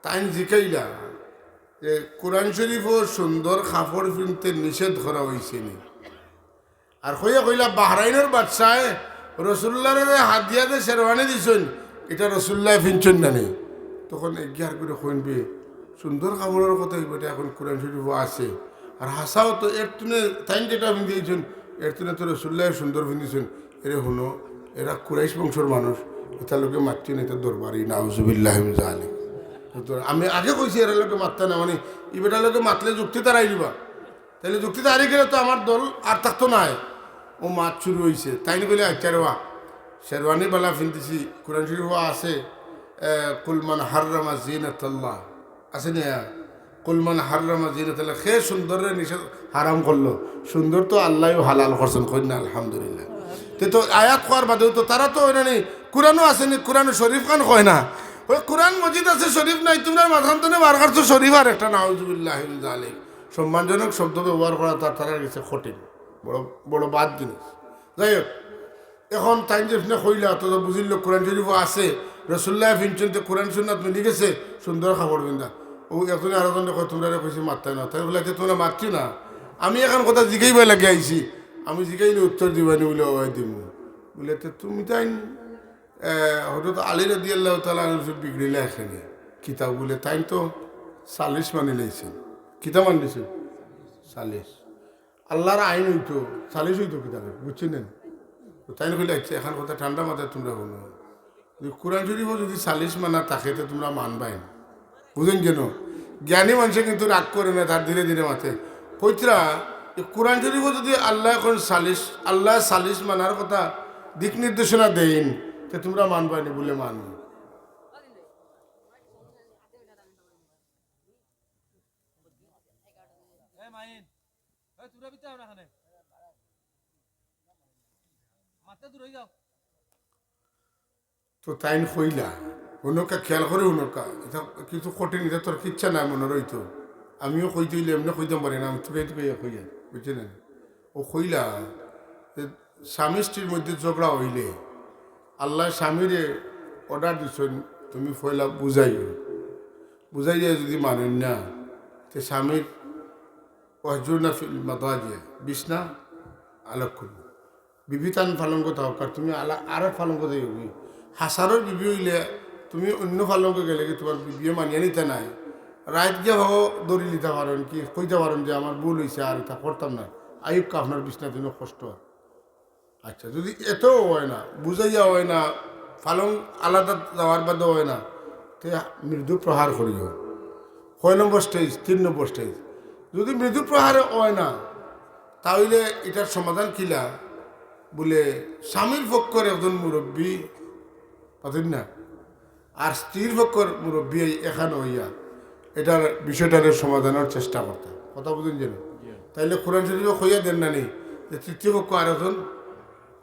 তাইন জিকাইলা যে কোরআন শরীফো সুন্দর কাপড় পিনতে নিষেধ করা অইছে নি? আর কইয়া কইলা, "বাহরাইনর বাদশায় রসুলুল্লাহরে হাদিয়া যে শেরওয়ানি দিছইন, ইটা রসুলুল্লায় পিনছইন না নি?" তখন এগিয়ার করি কইন বে, সুন্দর কাপড়র কথা ই বেটা এখন কোরআন শরীফো আছে। আর হাছাও তো এর তনে তাইন যেটা পিন্দিছইন, এর তনে তো রসুলুল্লায় সুন্দর পিন্দিছইন। এরে হুনো, এরা কুরাইশ বংশর মানুষ, ইতার লগে মাতিও না, ইতা দরবারি, নাউজুবিল্লাহি মিন জালিক। তো আমি আগে কইছি এরার লগে মাততায় না, মানে, ই বেটার লগে মাতলে যুক্তি তারাই দিবা। তাইলে যুক্তি তারাই গেলে তো আমার দল আর থাকতো নায়। ও মাত শুরু অইছে। তাইন কইলে, "আচ্ছা রে বা, শেরওয়ানি বালা পিন্দিছি, কোরআন শরীফো আছে, এ, কুল মান হাররামা জিনাতাল্লাহ।" আছে না? "কুল মান হাররামা জিনাতাল্লাহ।" কে সুন্দররে নিষেধ, হারাম করলো? সুন্দর তো আল্লায়ও হালাল করছইন, কইন না আলহামদুলিল্লাহ। তে তো আয়াত কওয়ার বাদেও তো তারা তো অয় না নি, কোরআনো আছে নি, কোরআনো শরীফ খান কয় না। ওই কোরআন মজিদ আছে, শরীফ নাই, তুমরার মাঝখান তনে বার করছো শরীফ আর একটা, নাউজুবিল্লাহি মিন জালিক। সম্মানজনক শব্দ ব্যবহার করা তার, তারার গেছে কঠিন, বড়, বড় বাদ জিনিস। যাই হোক, এখন তাইন যেফনে কইলা, তো, তো বুঝিল কোরআন শরীফো আছে, রসুলুল্লায় পিনছইন, তে কোরআন সুন্নাত মিলি গেছে, সুন্দর কাপড় পিন্দা। ও একজনে আরোকজনরে কয়, "তুমরারে কইছি মাততায় না।" তাইন কইলা, "তে তুমরা মাতছি না, আমি এখান কথা জিগাইবার লাগি আইছি, আমি জিগাইলে উত্তর দিবায় নি?" বুলে, "অয় দিমু।" বুলে, "তে তুমি তাইন, এ, হযরত আলী রাদিয়াল্লাহু তাআলা আনহু বিগড়িলা কেনে?" কিতা বুলে, "তাইন তো চাল্লিশ মানিলাইছইন।" কিতা মানিলাইছইন? চাল্লিশ। আল্লার আইন অইতো, চাল্লিশ অইতো কিতা করি, বুঝছইন নি? তো তাইন কইলা, "আচ্ছা, এখান কথা ঠান্ডা মাথায় তুমরা হুনো। যে কোরআন শরীফো যুদি চাল্লিশ মানা থাকে, তে তুমরা মানবায় না।" বুঝইন যেন? জ্ঞানী মানষে কিন্তু রাগ করে না, তার ধীরে ধীরে মাতে। কইতরা, এই কোরআন শরীফো যুদি আল্লায় এখন চাল্লিশ, আল্লায় চাল্লিশ মানার কথা দিক নির্দেশনা দেইন, তে তুমরা মানবায় নি বুলে মানো। এ মাইন, এ তোমরা বিতে আমরা খানে। মাতে দূর অই যাও। তো তাইন কইলা, হুনউক্কা, খেয়াল করি হুনউক্কা, ইটা কিছু কঠিন, ইটা তোর কিচ্ছা নাই মনো রইতো। আমিও কইতে অইলে এমনে কইতাম পারি না, আমি তুকাই তুকাইয়া কইয়ার, বুঝছইন নি? ও কইলা যে স্বামী স্ত্রীর মধ্যে ঝগড়া অইলে আল্লায় স্বামীরে order দিছইন, "তুমি পয়লা বুঝাইও, বুঝাইয়া যুদি মানইন না, তে স্বামীর ওয়াহজুরনা ফিল মাদাজি, বিছনা আলাগ করো।" বিবি তান পালঙ্গ থাকউক, আর তুমি আলা-, আরক পালঙ্গ যাইওগি। হাছারর বিবি অইলে তুমি অইন্য পালঙ্গ গেলেগি তুমার বিবিয়ে মানিয়া নিতা নায়। রাইত গিয়া হউ দৌড়ি লিতা পারইন কি, কইতা পারইন যে আমার ভুল অইছে, আর ইতা করতাম না। আইউক্কা আপনার বিছনা, তুমিও কষ্ট অর। আচ্ছা, যুদি এতেও অয় না, বুঝাইয়া অয় না, পালং আলাদা যাওয়ার বাদেও অয় না, তে মৃদু প্রহার করিও। কয় নম্বর stage? তিন নম্বর stage। যুদি মৃদু প্রহারে অয় না, তাইলে ইটার সমাধান কিলা? বুলে, স্বামীর পক্ষর একজন মুরব্বি, পাতইন না, আর স্ত্রীর পক্ষর মুরব্বি অই এখান অইয়া ইটার বিষয়টারে সমাধানর চেষ্টা করতা। কথা বুঝইন যেন? তাইলে কোরআন শরীফো কইয়া দেইন না নি যে তৃতীয় পক্ষ আরকজন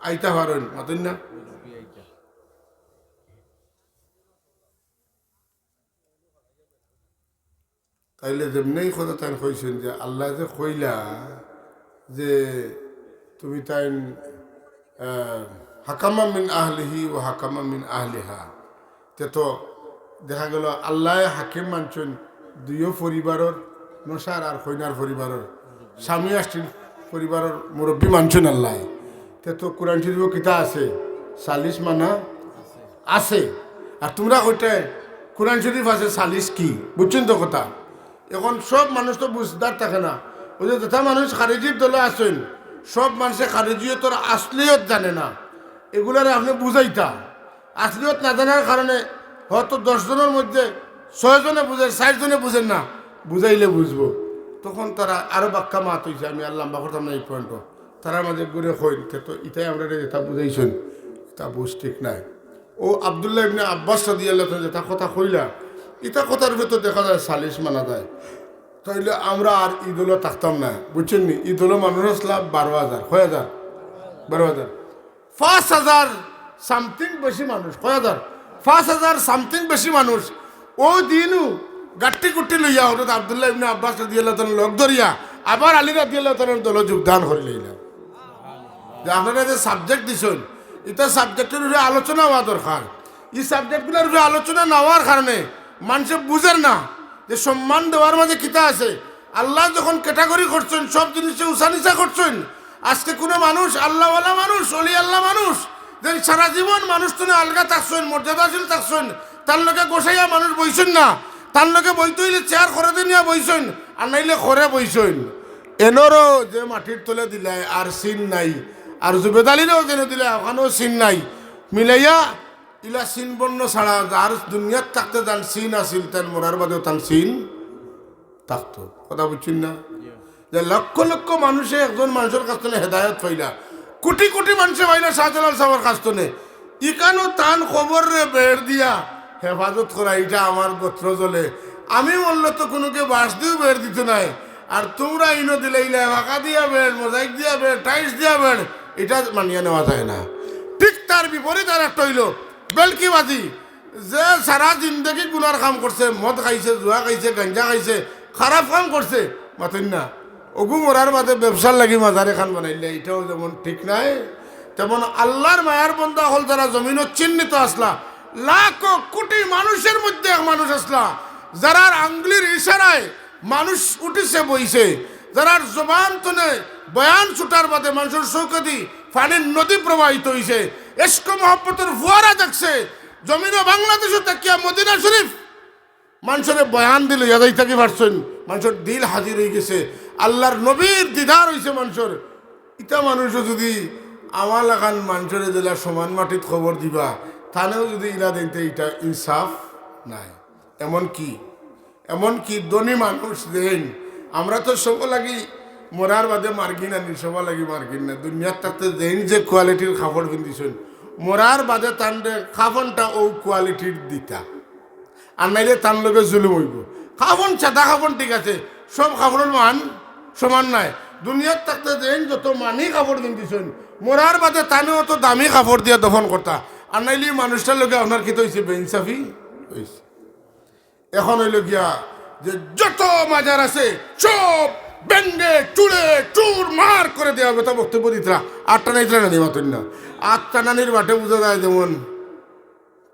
আইতা পারইন, মাতইন না? তাইলে যেমনে ই কথা তাইন কইছইন যে আল্লায় যে কইলা যে তুমি তাইন, আহ, হাকামা মিন আহলিহি ওয়া হাকামা মিন আহলিহা, তে তো দেখা গেল আল্লায় হাকিম মানছইন, দুইও পরিবারর, নশার আর কইনার পরিবারর, স্বামী আর স্ত্রীর পরিবারর মুরব্বী মানছইন আল্লায়। তে তো কোরআন শরীফো কিতা আছে? সালিশ মানা আছে। আর তুমরা কইতায় কোরআন শরীফ আছে, সালিশ কি? বুঝছইন তো কথা? এখন সব মানুষ তো বুঝদার থাকে না। ওই যে যেতা মানুষ খারিজির দলো আছইন, সব মানষে খারিজিয়তর আসলিয়ত জানে না। এগুলারে আপনে বুঝাইতা, আসলিয়ত না জানার কারণে হয়তো দশ জনর মধ্যে ছয় জনে বুঝের, চাইর জনে বুঝের না, বুঝাইলে বুঝবো। তখন তারা আরো বাক্কা মাত অইছে, আমি আর লম্বা করতাম না এই পয়েন্টও। তারার মাঝে ঘুরে কইন, "তে তো ইতায় আমরারে যেতা বুঝাইছইন, ইতা বুঝ ঠিক নায়।" ও আব্দুল্লাহ ইবনে আব্বাস রাদিয়াল্লাহু তাআলা যেতা কথা কইলা, ইতা কথার ভিতর দেখা যায় সালিশ মানা যায়। তাইলে আমরা আর ই দলো থাকতাম না, বুঝছইন নি? ই দলো মানুষ আছলা বারো হাজার, কয় হাজার? বারো হাজার। পাঁচ হাজার something বেশি মানুষ, কয় হাজার? পাঁচ হাজার something বেশি মানুষ। ও দিনও গাট্টি গুট্টি লইয়া হযরত আব্দুল্লাহ ইবনে আব্বাস রাদিয়াল্লাহু তাআলা লগ ধরিয়া আবার আলী রাদিয়াল্লাহু তাআলার দলো যোগদান করি লইলা। যে আপনারা যে subject দিছইন, ইতা subjectর উপরে আলোচনা হওয়া দরকার। ই subjectগুলার উপরে আলোচনা না হওয়ার কারণে মানষে বুঝের না যে সম্মান দেওয়ার মাঝে কিতা আছে। আল্লায় যখন category করছইন, সব জিনিসে উঁচা নিচা করছইন। আজকে কুনু মানুষ, আল্লাহওয়ালা মানুষ, অলি আল্লাহ মানুষ, যেইন সারা জীবন মানুষ থনে আলগা থাকছইন, মর্যাদাশীল থাকছইন, তান লগে গোসাইয়া মানুষ বইছইন না, তান লগে বইতে অইলে চেয়ার খরে দিয়া নিয়া বইছইন, আর নাইলে খরে বইছইন। এনরও যে মাটির তলে দিলায় আর চিন নাই, আর জুবেদ আলীরও যেন দিলায় অখানও চিন নাই। মিলাইয়া ইলা চিন বর্ণ ছাড়া যার দুনিয়াত থাকতে যান চিন আছিল, তান মরার বাদেও তান চিন থাকতো। কথা বুঝছইন না? যে লক্ষ লক্ষ মানষে একজন মানষর কাছ থনে হেদায়ত পাইলা, কোটি কোটি মানষে পাইলা শাহজালাল সাবর কাছ থনে। ইখানও তান কবররে বেড় দিয়া হেফাজত করা, ইটা আমার গোত্র জ্বলে। আমি মরলে তো কুনুকে বাঁশ দিও বেড় দিতো নায়, আর তুমরা ইনো দিলাইলায় ফাকা দিয়া বেড়, মোজাইক দিয়া বেড়, tiles দিয়া বেড়, ইটা মানিয়া নেওয়া যায় না। ঠিক তার বিপরীত আর একটা অইলো বেলকিবাজি। যে সারা জিন্দেগি গুনার কাম করছে, মদ খাইছে, জুয়া খাইছে, গাঞ্জা খাইছে, খারাপ কাম করছে, মাতইন না। অগু মরার বাদে ব্যবসার লাগি মাজার এখান বানাইলে, ইটাও যেমন ঠিক নায়, তেমন আল্লাহর মায়ার বন্দা অকল যারা জমিনো চিহ্নিত আছলা, লাখো কোটি মানুষর মধ্যে এক মানুষ আছলা, যারার আঙ্গুলির ইশারায় মানুষ উঠিছে বইছে, যারার জবান থনে বয়ান ছুটার বাদে মানষর চউখেদি পানির নদী প্রবাহিত অইছে, ইশক মহব্বতর ফুয়ারা দেখছে, জমিনো বাংলাদেশো থাকিয়া মদিনা শরীফ মানষরে বয়ান দি লইয়া যাইতা কি পারছইন, মানষর দিল হাজির অইগেছে, আল্লাহর নবীর দিদার অইছে মানষর। ইতা মানষও যুদি আমার লাখান মানষরে যেলা সমান মাটিত কবর দিবা, তানেও যুদি ইলা দেইন তে ইটা ইনসাফ নায়। এমন কি, এমন কি ধনী মানুষ যেইন, আমরা তো সব লাগি মরার বাদে মার্গিন আনি, সব লাগি মার্গিন না। দুনিয়াত থাকতে যেইন যে কোয়ালিটির কাপড় পিন্দিছইন, মরার বাদে তানরে কাফনটা অউ কোয়ালিটির দিতা, আর নাইলে তান লগে জুলুম অইবো। কাফন, সাদা কাফন ঠিক আছে, সব কাফনর মান সমান নায়। দুনিয়াত থাকতে যেইন যত মানি কাপড় পিন্দিছইন, মরার বাদে তানে অত দামি কাপড় দিয়া দফন করতা, আর নাইলে ই মানুষটার লগে আপনার কিতা অইছে, বেইনসাফি অইছে। এখন অইলো গিয়া যে যত মাজার আছে সব ভেঙ্গে চুরে চুর মার করে দেওয়া হবে, তা বক্তব্য দিতরা। আটটা নাই, ইতরা না, মাতইন না। আটটা নানির বাটে বুঝা যায় যেমন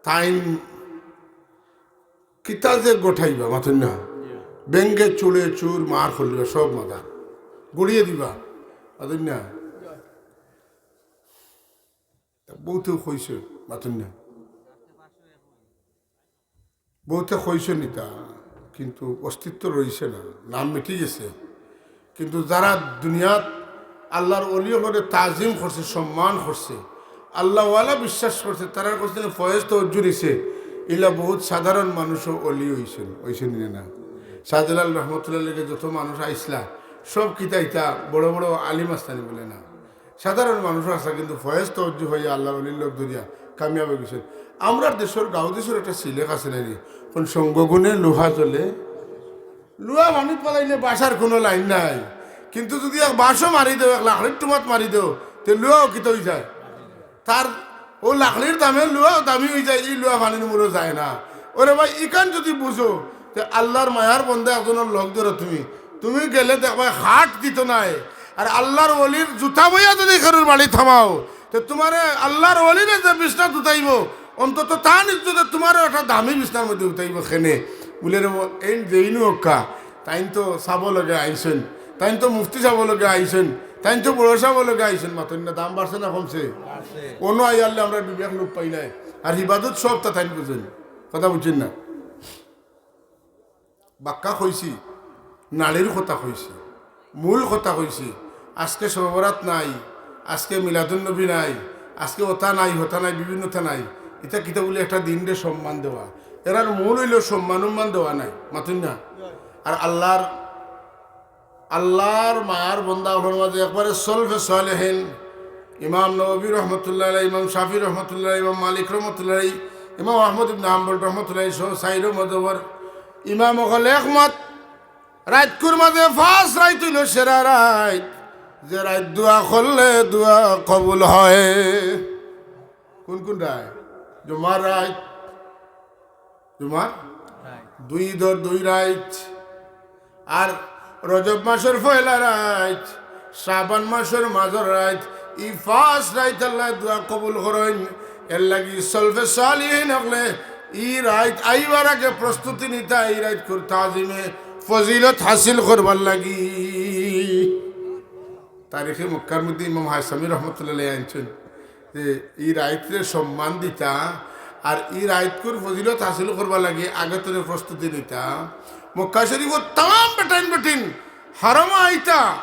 তাইন কিতা যে গোটাইবা, মাতইন না। ভেঙ্গে চুরে চুর মার করিলিবা, সব মাজার গুড়িয়ে দিবা, মাতইন না। তা বউতে কইছে, মাতইন না। বউতে কইছইন ইতা, কিন্তু অস্তিত্ব রইছে না, নাম মিটি গেছে। কিন্তু যারা দুনিয়াত আল্লাহর অলি অকলরে তাজিম করছে, সম্মান করছে, আল্লাহওয়ালা বিশ্বাস করছে, তারার কাছ থনে ফয়েজ তওয়াজ্জু নিছে, ইলা বহুত সাধারণ মানুষও অলি অইছইন, অইছইন নি না? শাহজালাল রহমতুল্লাহ লগে যত মানুষ আইছলা, সব কিতা ইতা বড় বড় আলিম আছলা নি বুলে না। সাধারণ মানুষও আছলা, কিন্তু ফয়েজ তওয়াজ্জু পাইয়া আল্লাহর অলির লগ ধরিয়া কামিয়াব অইগেছইন। আমরার দেশর, গাঁও দেশর একটা সিলেক আছে না নি, কোন সঙ্গগুণে লোহা জ্বলে, লোহা পানিত ফালাইলে বাঁশর কুনু লাইন নাই, কিন্তু যুদি এক বাঁশও মারি দেও, এক লাকড়ির টুমাত মারি দেও, তে লোহাও কিতা অইযায়? তার অউ লাকড়ির দামে লোহাও দামি অইযায়, ই লোহা পানির মুলো যায় না। ওরে ভাই, ইখান যুদি বুঝো, তে আল্লাহর মায়ার বন্দা একজনর লগ ধরো তুমি, তুমি গেলে দেখবায় হাত দিতো নায়, আর আল্লাহর অলির জুতা বইয়া যুদি কেউর বাড়িত হামাও, তে তুমারে আল্লাহর অলিরে যে বিছনাত হুতাইবো, অন্তত তান ইজ্জতে তুমারেও একটা দামি বিছনার মধ্যে হুতাইবো। কেনে? বুলে রে, এইন যেইনু অউক্কা, তাইন তো সাব লগে আইছইন, তাইন তো মুফতি সাব লগে আইছইন, তাইন তো বড় সাব লগে আইছইন, মাতইন না, দাম বাড়ছে না কমছে? অনো আইয়ারলে আমরা বিবেক লোপ পাইলাই। আর হিবাদত সবতা তাইন বুঝইন, কথা বুঝছইন না? বাক্কা কইছি, নাড়ির কথা কইছি, মূল কথা কইছি। আজকে শবে বরাত নাই, আজকে মিলাদুন নবী নাই, আজকে ওতা নাই, হতা নাই, বিভিন্নতা নাই। ইতা কিতা বুলে একটা দিনরে সম্মান দেওয়া। এরার মূল অইলো সম্মান উম্মান দেওয়া নাই, মাতইন না? আর আল্লাহর, আল্লাহর মায়ার বন্দা অকলর মাঝে একবারে সলফে সালেহিন, ইমাম নববী রহমতুল্লাহ আলাই, ইমাম শাফি রহমতুল্লাহ আলাই, ইমাম মালিক রহমতুল্লাহ আলাই, ইমাম আহমদ ইবনে হাম্বল রহমতুল্লাহ আলাই সহ চাইরো মজহবর ইমাম অকল একমত, রাইতকুর মাঝে পাঁচ রাইত অইলো সেরা রাইত, যে রাইত দোয়া করলে দোয়া কবুল হয়। কোন কোন রাইত? জুমার রাইত, জুমার দুই, ঈদর দুই রাইত, আর রজব মাসর পয়লা রাইত, শাবান মাসর মাঝর রাইত, ই পাঁচ রাইত আল্লায় দোয়া কবুল করইন। এরলাগি সলফে সালিহিন অকলে ই রাইত আইবার আগে প্রস্তুতি নিতা, ই রাইতকুর তাজিমে ফজিলত হাসিল করবার লাগি। তারিখে মক্কার মধ্যে ইমাম হায়সামি রহমতুল্লাহ আলাইহি আনছইন যে ই রাইতরে সম্মান দিতা, আর ই রাইতকুর ফজিলত হাসিল করবার লাগি আগে তনে প্রস্তুতি নিতা। মক্কা শরীফর তামাম বেটাইন বেটিন হরমো আইতা,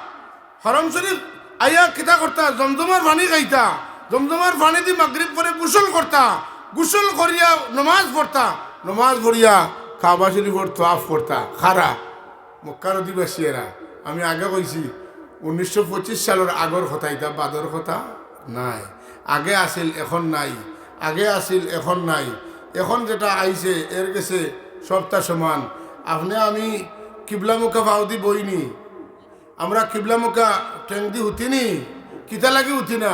হরম শরীফ আইয়া কিতা করতা? জমজমর পানি খাইতা, জমজমর পানি দি মাগরিব পরে গোসল করতা, গোসল করিয়া নমাজ পড়তা, নমাজ পড়িয়া কাবা শরীফর তওয়াফ করতা। খারা মক্কার অধিবাসী এরা। আমি আগে কইছি, উনিশশো পঁচিশ সালর আগর কথা, ইতা বাদর কথা নায়। আগে আছিল, এখন নাই, আগে আছিল, এখন নাই। এখন যেটা আইছে, এর গেছে সবটা সমান। আপনে আমি কিবলামুখা পাও দি বইনি, আমরা কিবলামুখা ঠেং দি উঠিনি, কিতা লাগি উঠি না?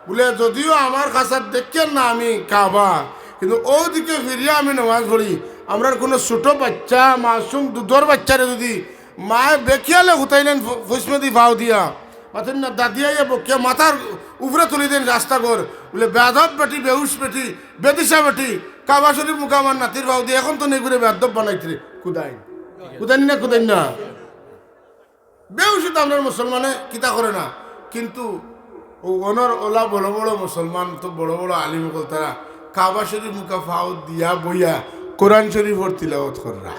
বুলে, যদিও আমার কাছাত দেখিয়ার না আমি কাবা, কিন্তু অউ দিকে ফিরিয়া আমি নমাজ পড়ি। আমরার কুনু ছোট বাইচ্চা, মাসুম দুধর বাইচ্চারে যুদি মায়ে বেখিয়ালে হুতাইলেন ফ-, ফুসমেদি পাও দিয়া, মাতইন না, দাদিয়াইয়া বকিয়া মাথার উপরে তুলি দেন রাস্তা ঘর, বুলে, "বেয়াদব বেটি, বেহুশ বেটি, বেদিশা বেটি, কাবা শরীফ মুখা আমার নাতির পাও দিয়া, এখন তো নেগুরে বেয়াদব বানাইতরে।" কুদাইন, কুদাইন না, কুদাইন না। বেউসিত আমরার মুসলমানে কিতা করে না, কিন্তু অউ অনর অলা বড় বড় মুসলমান, তো বড় বড় আলিম অকল, তারা কাবা শরীফ মুখা পাও দিয়া বইয়া কোরআন শরীফর তিলাওয়াত কররা,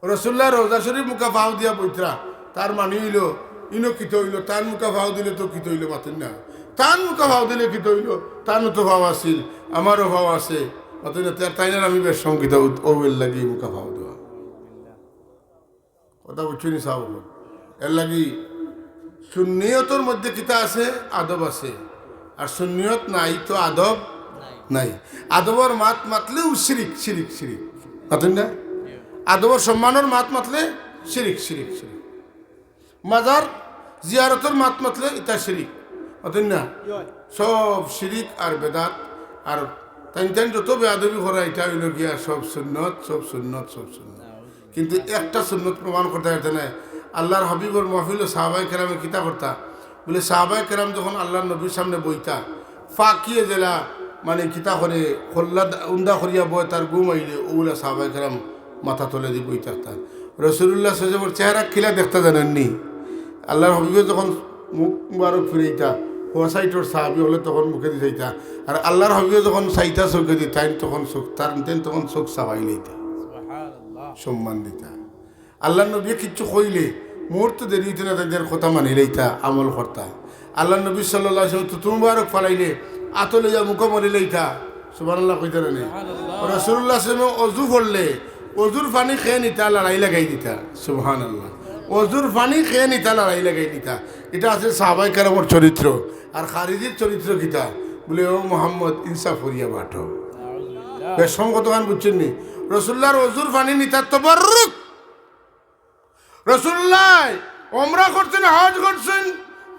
রসুল্লাহ রওজা শরীফ মুখা পাও দিয়া বইতরা। তার মানি অইলো, ইনো কিতা অইলো, তান মুখা পাও দিলে তো কিতা অইলো, মাতইন না। তান মুখা পাও দিলে কিতা অইলো, তানও তো পাও আছিল, আমারও পাও আছে, মাতইন না। তাইন আর আমি বেশ সংকিত অউ-, অউর লাগি মুখা পাও দেওয়া। কথা বুঝছইন নি সাব অকল? এরলাগি সুন্নিয়তর মধ্যে কিতা আছে? আদব আছে। আর সুন্নিয়ত নাই তো আদব নাই। আদবর মাত মাতলেউ শিরিক, শিরিক, শিরিক। মাতইন না? আদবর সম্মানর মাত মাতলে শিরিক, শিরিক, শিরিক। মাজার জিয়ারতর মাত মাতলে ইতা শিরিক। মাতইন না? সব শিরিক আর বেদাত। আর তাইন তাইন যত বেয়াদবি করা, ইটা অইলো গিয়া সব সুন্নত, সব সুন্নত, সব সুন্নত। কিন্তু একটা সুন্নত প্রমাণ করতা পারতা নায়। আল্লাহর হাবিবর মাহফিলো সাহাবায়ে কেরামে কিতা করতা? বুলে, সাহাবায়ে কেরাম যখন আল্লাহর নবীর সামনে বইতা, ফাকিয়ে যেলা, মানে, কিতা করে, খল্লা দা-, উন্দা করিয়া বয়, তার ঘুম আইলে, অউলা সাহাবায়ে কেরাম মাথা তলেদি বই থাকতা। রসুলুল্লাহ সাল্লাল্লাহু আলাইহি ওয়াসাল্লামর চেহারা কিলা দেখতা জানইন নি? আল্লাহর হাবিবে যখন মুখ মুবারক ফিরাইতা, হউর সাইডর সাহাবি অকলে তখন মুখেদি চাইতা, আর আল্লাহর হাবিবে যখন চাইতা চউখেদি, তাইন তখন চউখ, তার, তাইন তখন চউখ চাপাইলাইতা। সম্মান দিতা। আল্লাহর নবীয়ে কিচ্ছু কইলে মুহূর্ত দেরি অইতো না, তাইন তান কথা মানিলাইতা, আমল করতা। আল্লাহর নবী সাল্লাল্লাহু আলাইহি ওয়াসাল্লাম থুথু মুবারক ফালাইলে আতো লইয়া মুখো মলিলাইতা। সুবহানাল্লাহ কইতা না নি? রাসূলুল্লাহ সাল্লাল্লাহু আলাইহি ওয়াসাল্লাম অজু করলে অজুর পানি খেয়ে নিতা, লড়াই লাগাই দিতা। সুবহানাল্লাহ। অজুর পানি খেয়ে নিতা, লড়াই লাগাই দিতা। ইটা আছে সাহাবায়ে কেরামর চরিত্র। আর খারিজির চরিত্র কিতা? বুলে, "ও মোহাম্মদ, ইনসাফ করিয়া বাটো।" বেশ কম কতখান বুঝছইন নি? রাসূলুল্লাহর অজুর পানি নিতা তবররুক। রাসূলুল্লাহ উমরা করছইন, হজ করছইন,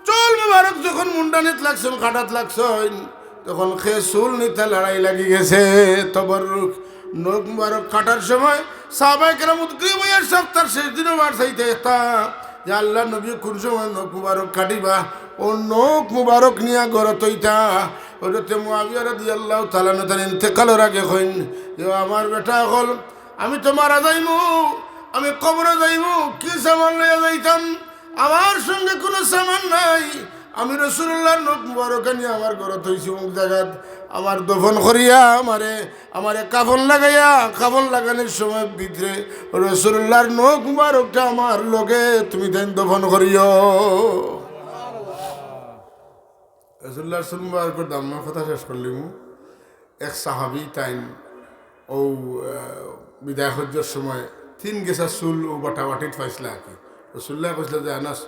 চুল মুবারক যখন মুন্ডানিত লাগছইন, কাটাত লাগছইন, তখন কে চুল নিতা লড়াই লাগি গেছে। তবররুক, নখ মুবারক কাটার সময় সাহাবায়ে কেরাম উদ্গ্রীব অইয়া সব তার শেষ দিনও বার চাইতা দেখতা যে আল্লাহর নবী কোন সময় নখ মুবারক কাটিবা, অউ নখ মুবারক নিয়া ঘরো থইতা। হযরতে মুআবিয়া রাদিয়াল্লাহু তাআলা আনহু তান ইন্তেকালর আগে কইন যে, "ও আমার বেটা অকল, আমি তো মারা যাইমু, আমি কবরে যাইমু, কি সামান লইয়া যাইতাম? আমার সঙ্গে কুনু সামান নাই। আমি রাসুলুল্লাহর নখ মুবারক আনি আমার ঘরো থইছি অমুক জাগাত, আমার দফন করিয়া আমারে, আমারে কাফন লাগাইয়া, কাফন লাগানির সময় ভিতরে রাসুলুল্লাহর নখ মুবারকটা আমার লগে তুমি তাইন দফন করিও। রাসুলুল্লাহর চুল মুবারকর দাফনর কথা শেষ করলিমু। এক সাহাবী তাইন অউ, আহ, বিদায় হজ্জর সময় তিন গেছা চুল অউ বাটা বাটিত পাইছলা আর কি। রাসুলুল্লায় কইছলা যে, "আনাস,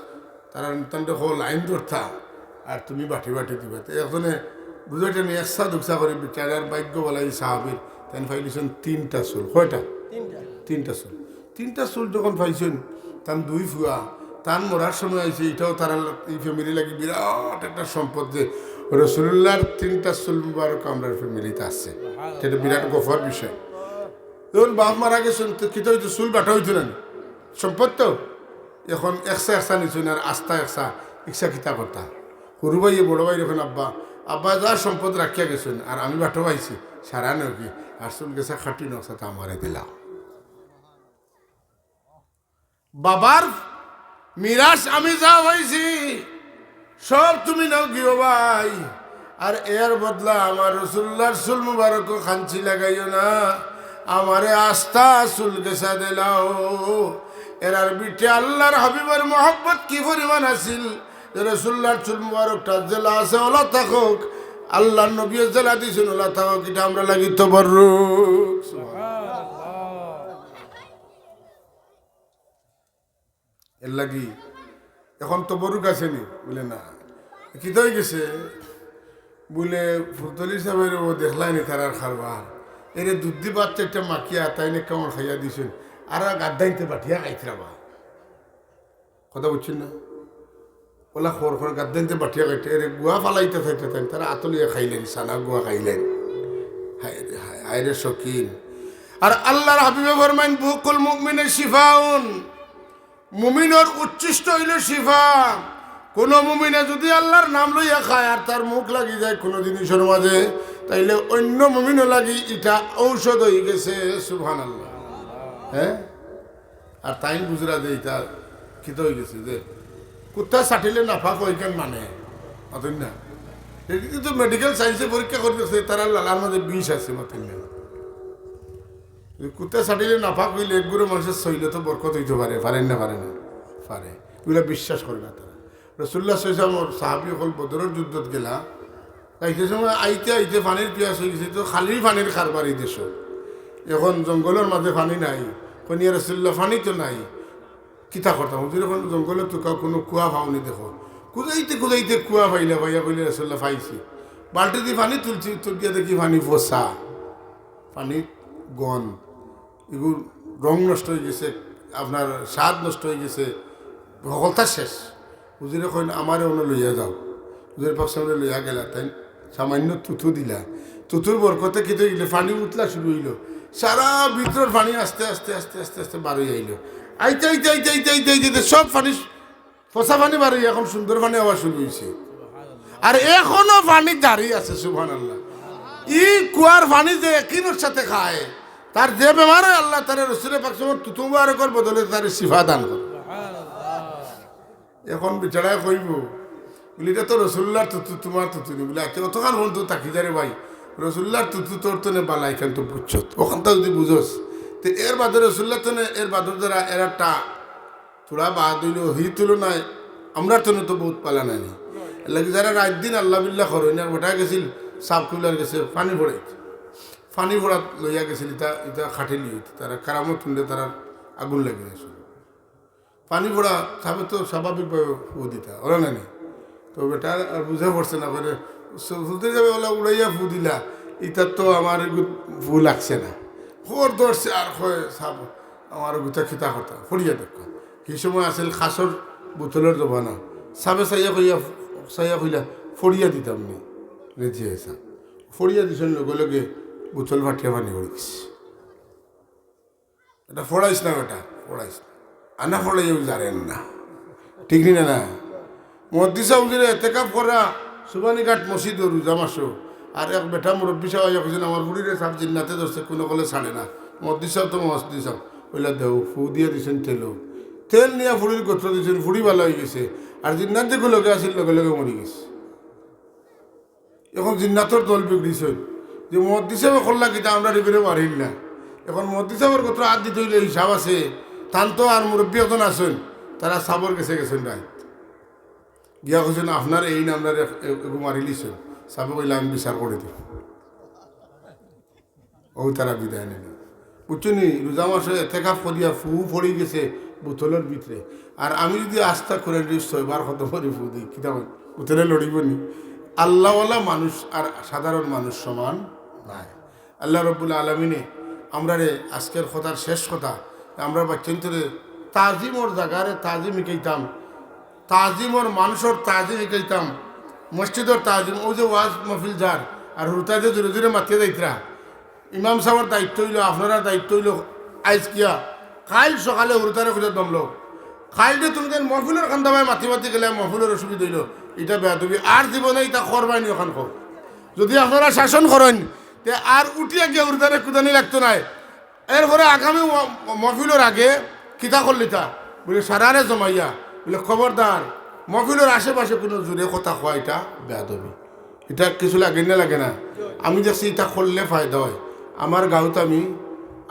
তারার নিতান্ত হো লাইন ধরতা, আর তুমি বাটি বাটি দিবা।" তো একজনে বুঝাইতে নি একসা দুকসা করি বিচারার ভাগ্য বালা ই সাহাবীর, তাইন পাইলিছইন তিনটা চুল। কয়টা? তিনটা। তিনটা চুল। তিনটা চুল যখন পাইছইন, তান দুই ফুয়া, তান মরার সময় আইছে, ইটাও তারার ই family লাগি বিরাট একটা সম্পদ যে রাসুলুল্লাহর তিনটা চুল মুবারক আমরার family-ত আছে। ইটা একটা বিরাট গফর বিষয়। যখন বাপ মারা গেছইন, তো কিতা অইতো, চুল বাটা অইতো না নি? সম্পদ তো। এখন একসা একসা নিছইন আর আস্তা একসা, ইকসা কিতা করতা? হুরু ভাইয়ে বড় ভাইরে কইন, "আব্বা, আব্বা যা সম্পদ রাখিয়া গেছইন, আর আমি বাটো পাইছি, সারা নেও কি, আর চুল গেছা কাটি নেও, সাথে আমারে দিলাও।" বাবার মিরাস আমি যা পাইছি, সব তুমি নেও গিও ভাই। আর এর বদলা আমার রাসুলুল্লাহর চুল মুবারকো খাঞ্চি লাগাইও না, আমারে আস্তা চুল গেছা দিলাও। এরার ভিতরে আল্লাহর হাবিবর মহব্বত কি পরিমাণ আছিল, যে রাসুলুল্লাহর চুল মুবারকটা যেলা আছে ওলা থাকউক, আল্লাহর নবীয়ে যেলা দিছইন ওলা থাকউক, ইটা আমরার লাগি তবররুক। এর লাগি এখন তবররুক আছে নি? বুলে, "না।" কিতা অইগেছে? বুলে, "ফুলতলি সাবরে অউ দেখলায় নি তারার কারবার? এরে দুধ দি ভাত চাইরটা মাখিয়া তাইন এক কামড় খাইয়া দিছইন, আর গাদ্দাইন্তে বাটিয়া খাইতরা বা।" কথা বুঝছইন না? ওলা খর খর গাদ্দাইন্তে বাটিয়া খাইতরা, এরে গুয়া ফালাইতা চাইতরা তাইন, তারা আতো লইয়া খাইলাইন, সানা গুয়া খাইলাইন। হায় রে হায়, হায় রে শকিন। আর আল্লাহর হাবিবে ফরমাইন, "বুকুল মুমিনে শিফাউন।" মুমিনর উচ্ছিষ্ট অইলো শিফা। কুনু মুমিনে যুদি আল্লাহর নাম লইয়া খায় আর তার মুখ লাগি যায় কুনু জিনিসর মাঝে, তাইলে অইন্য মুমিনর লাগি ইটা ঔষধ অইগেছে। সুবহানাল্লাহ। হ্যাঁ? আর তাইন বুঝরা যে ইটা কিতা অইগেছে, যে কুত্তা চাটিলে নাপাক অয় কেনে মানে, মাতইন না? ইটা তো medical science-এ পরীক্ষা করি দেখছে, তারার লালার মাঝে বিষ আছে, মাতইন না? কুত্তা চাটিলে নাপাক অইলে এক গুরু মানষর ছইলো তো বরকত অইতো পারে, পারে না, পারে না? পারে। ইগুলা বিশ্বাস করে না তারা। রাসুলুল্লাহ সাল্লাল্লাহু আলাইহি ওয়াসাল্লামর সাহাবী অকল বদরর যুদ্ধত গেলা, যাইতে সময় আইতে আইতে পানির পিয়াস অইগেছে, তো খালি পানির কারবার ই দেশো। এখন জঙ্গলর মাঝে পানি নাই, কইন, "ইয়া রাসুলুল্লাহ, পানি তো নাই, কিতা করতাম?" হুজুরে কইন, "জঙ্গলো তুকাও, কুনু কুয়া পাওনি দেখো।" খুজাইতে খুজাইতে কুয়া পাইলা, পাইয়া কইলা, "রাসুলুল্লাহ, পাইছি।" বালটি দি পানি তুলছি, তুলিয়া দেখি পানি পচা। পানির গন্ধ, ইগুর রং নষ্ট অইগেছে, আপনার স্বাদ নষ্ট অইগেছে, হকলতা শেষ। হুজুরে কইন, "আমারে অনো লইয়া যাও।" হুজুরে পাক সাল্লাল্লাহু আলাইহি ওয়াসাল্লামরে লইয়া গেলা, তাইন সামান্য থুথু দিলা, থুথুর বরকতে কিতা অইলো, পানি উতলা শুরু অইলো, সারা ভিতরর পানি আস্তে আস্তে আস্তে আস্তে আস্তে বার অইয়া আইলো। আইতে আইতে আইতে আইতে আইতে আইতে আইতে সব পানি পচা পানি বার অইয়া এখন সুন্দর পানি আওয়া শুরু অইছে। আর এখনো পানি জারি আছে, সুবহানাল্লাহ। ই কুয়ার পানি যে একিনর সাথে খায়, তার যে বেমার অয়, আল্লাহ তারে রাসুলে পাক সাল্লাল্লাহু আলাইহি ওয়াসাল্লামর থুথু মুবারকর বদলে তারে শিফা দান করে। এখন বেচারায় কইবো, বুলে, "ইটা তো রাসুলুল্লাহর থুথু, তুমার থুথু নি।" বুলে, "আচ্ছা, অতখান পর্যন্ত থাকি যা রে ভাই, রাসুলুল্লাহর থুথু তোর তনে বালা, ইখান তো বুঝছত, অখানতা যুদি বুঝস, তে এর বাদে রাসুলুল্লাহর তনে, এর বাদর যারা এরা টা থুড়া বাদ অইলো, হি তুলনায় আমরার তনে তো বউত বালা নায় নি।" এর লাগি যারা রাইত দিন আল্লাহ বিল্লাহ করইন, আর বেটা গেছিল সাব কিবলার গেছে পানি ফড়াইত, পানি ফড়াত লইয়া গেছিল, ইতা, ইতা খাটিলি অইত, তারা কারামত হুনলে তারার আগুন লাগি যায়। পানি ফড়া সাবে তো স্বাভাবিকভাবে ফু দিতা, অলা নায় নি? তো বেটা আর বুঝা পড়ছে না, কয়, "সুলতান সাবে অলা উড়াইয়া ফু দিলা, ইতার তো আমার এগু ফু লাগছে না।" খর ধরছে আর কয়, "সাব, আমার এগুতা কিতা কথা, ফড়িয়া দেখো।" হি সময় আছিল খাসর বোতলর জমানা। সাবে চাইয়া কইয়া, চাইয়া কইলা, "ফড়িয়া দিতাম নি, রেজি অইছা।" ফড়িয়া দিছইন, লগে লগে বোতল ফাটিয়া পানি পড়ি গেছে। "এটা ফড়াইস না বেটা, ফড়াইস না।" আনা ফড়াইও জানেন না। ঠিক নি না, না? মুহাদ্দিস হুজুরে এতেকাফ করা সুবানীঘাট মসজিদো রোজা মাসো। আর এক বেটা মুরব্বি সাব আইয়া কইছইন, "আমার ফুড়িরে সাব জিন্নাতে ধরছে, কুনু কলে ছাড়ে না।" মহদ্দিস সাব তো মহদ্দিস সাব, অইলা দেও, ফু দিয়া দিছইন তেলো, তেল নিয়া ফুড়ির গোত্র দিছইন, ফুড়ি ভালা অইগেছে। আর জিন্নাত যেগু লগে আছিল, লগে লগে মরি গেছে। এখন জিন্নাতর দল বিগড়িছইন যে মহদ্দিস সাবে করলা কিতা, আমরার ইগুরে মারিল না। এখন মহদ্দিস সাবর গোত্র আত দিতে অইলে হিসাব আছে, তান তো আর মুরব্বি একজন আছইন, তারা সাবর গেছে গেছইন রাইত। গিয়া কইছইন, "আপনার এইন আমরার এগু মারিলিছইন।" সাবে কইলা, "আমি বিচার করি দিমু।" অউ তারা বিদায় নিল। বুঝছো নি? রোজা মাসো এতেকাফ করিয়া ফু পড়ি গেছে বোতলর ভিতরে। আর আমি যদি আস্তা করে ছয়বার কত করি ফু দেই, কিতা কই? বোতলে লড়িব নি? আল্লাহওয়ালা মানুষ আর সাধারণ মানুষ সমান নায়। আল্লাহ রব্বুল আলামিনে আমরারে আজকের কথার শেষ কথা, আমরা বাচ্চাইন্তরে তাজিমর জাগারে তাজিম হিকাইতাম, তাজিমর মানুষর তাজিম হিকাইতাম, মসজিদর তাজিম, অউ যে ওয়াজ মাহফিল যার, আর হুরুতায় যে জোরে জোরে মাতিয়া যাইতরা, ইমাম সাবর দায়িত্ব অইলো, আপনারার দায়িত্ব অইলো, আইজ কিয়া, কাইল সকালে হুরুতারে কইয়া দমলো, কাইল যে তুমি যেন মহফিলর কান্দাবায় মাতি মাতি গেলে মহফিলর অসুবিধা অইলো, ইটা বেয়াদবি, আর জীবনে ইটা করবায় নি অখান কও। যদি আপনারা শাসন করইন, তে আর উঠিয়া গিয়া হুরুতারে কুদানি লাগতো নায়। এরপরে আগামী ম-, মহফিলর আগে কিতা করলিতা? বলে, সারারে জমাইয়া, বলে, "খবরদার, মহফিলর আশেপাশে কুনু জোরে কথা কওয়া ইটা বেয়াদবি।" ইটা কিছু লাগে না, লাগে না? আমি দেখছি ইটা করলে ফায়দা অয়। আমার গাঁওত আমি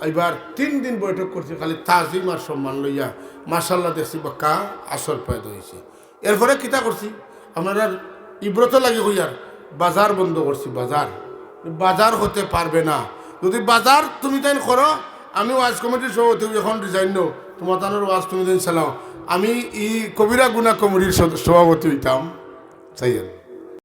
এবার তিন দিন বৈঠক করছি, খালি তাজিম আর সম্মান লইয়া, মাশাআল্লাহ দেখছি বাক্কা আসর পয়দা অইছে। এরপরে কিতা করছি, আপনারার ইব্রতর লাগি কইয়ার, বাজার বন্ধ করছি, বাজার, বাজার হতে পারবে না। যদি বাজার তুমি তাইন করো, আমি ওয়াজ কমিটির সভাপতি অই, এখন রিজাইন নেও, তুমার তানর ওয়াজ তুমি তাইন চালাও, আমি ই কবিরা গুনা কমিটির সদ-, সভাপতি অইতাম চাই না।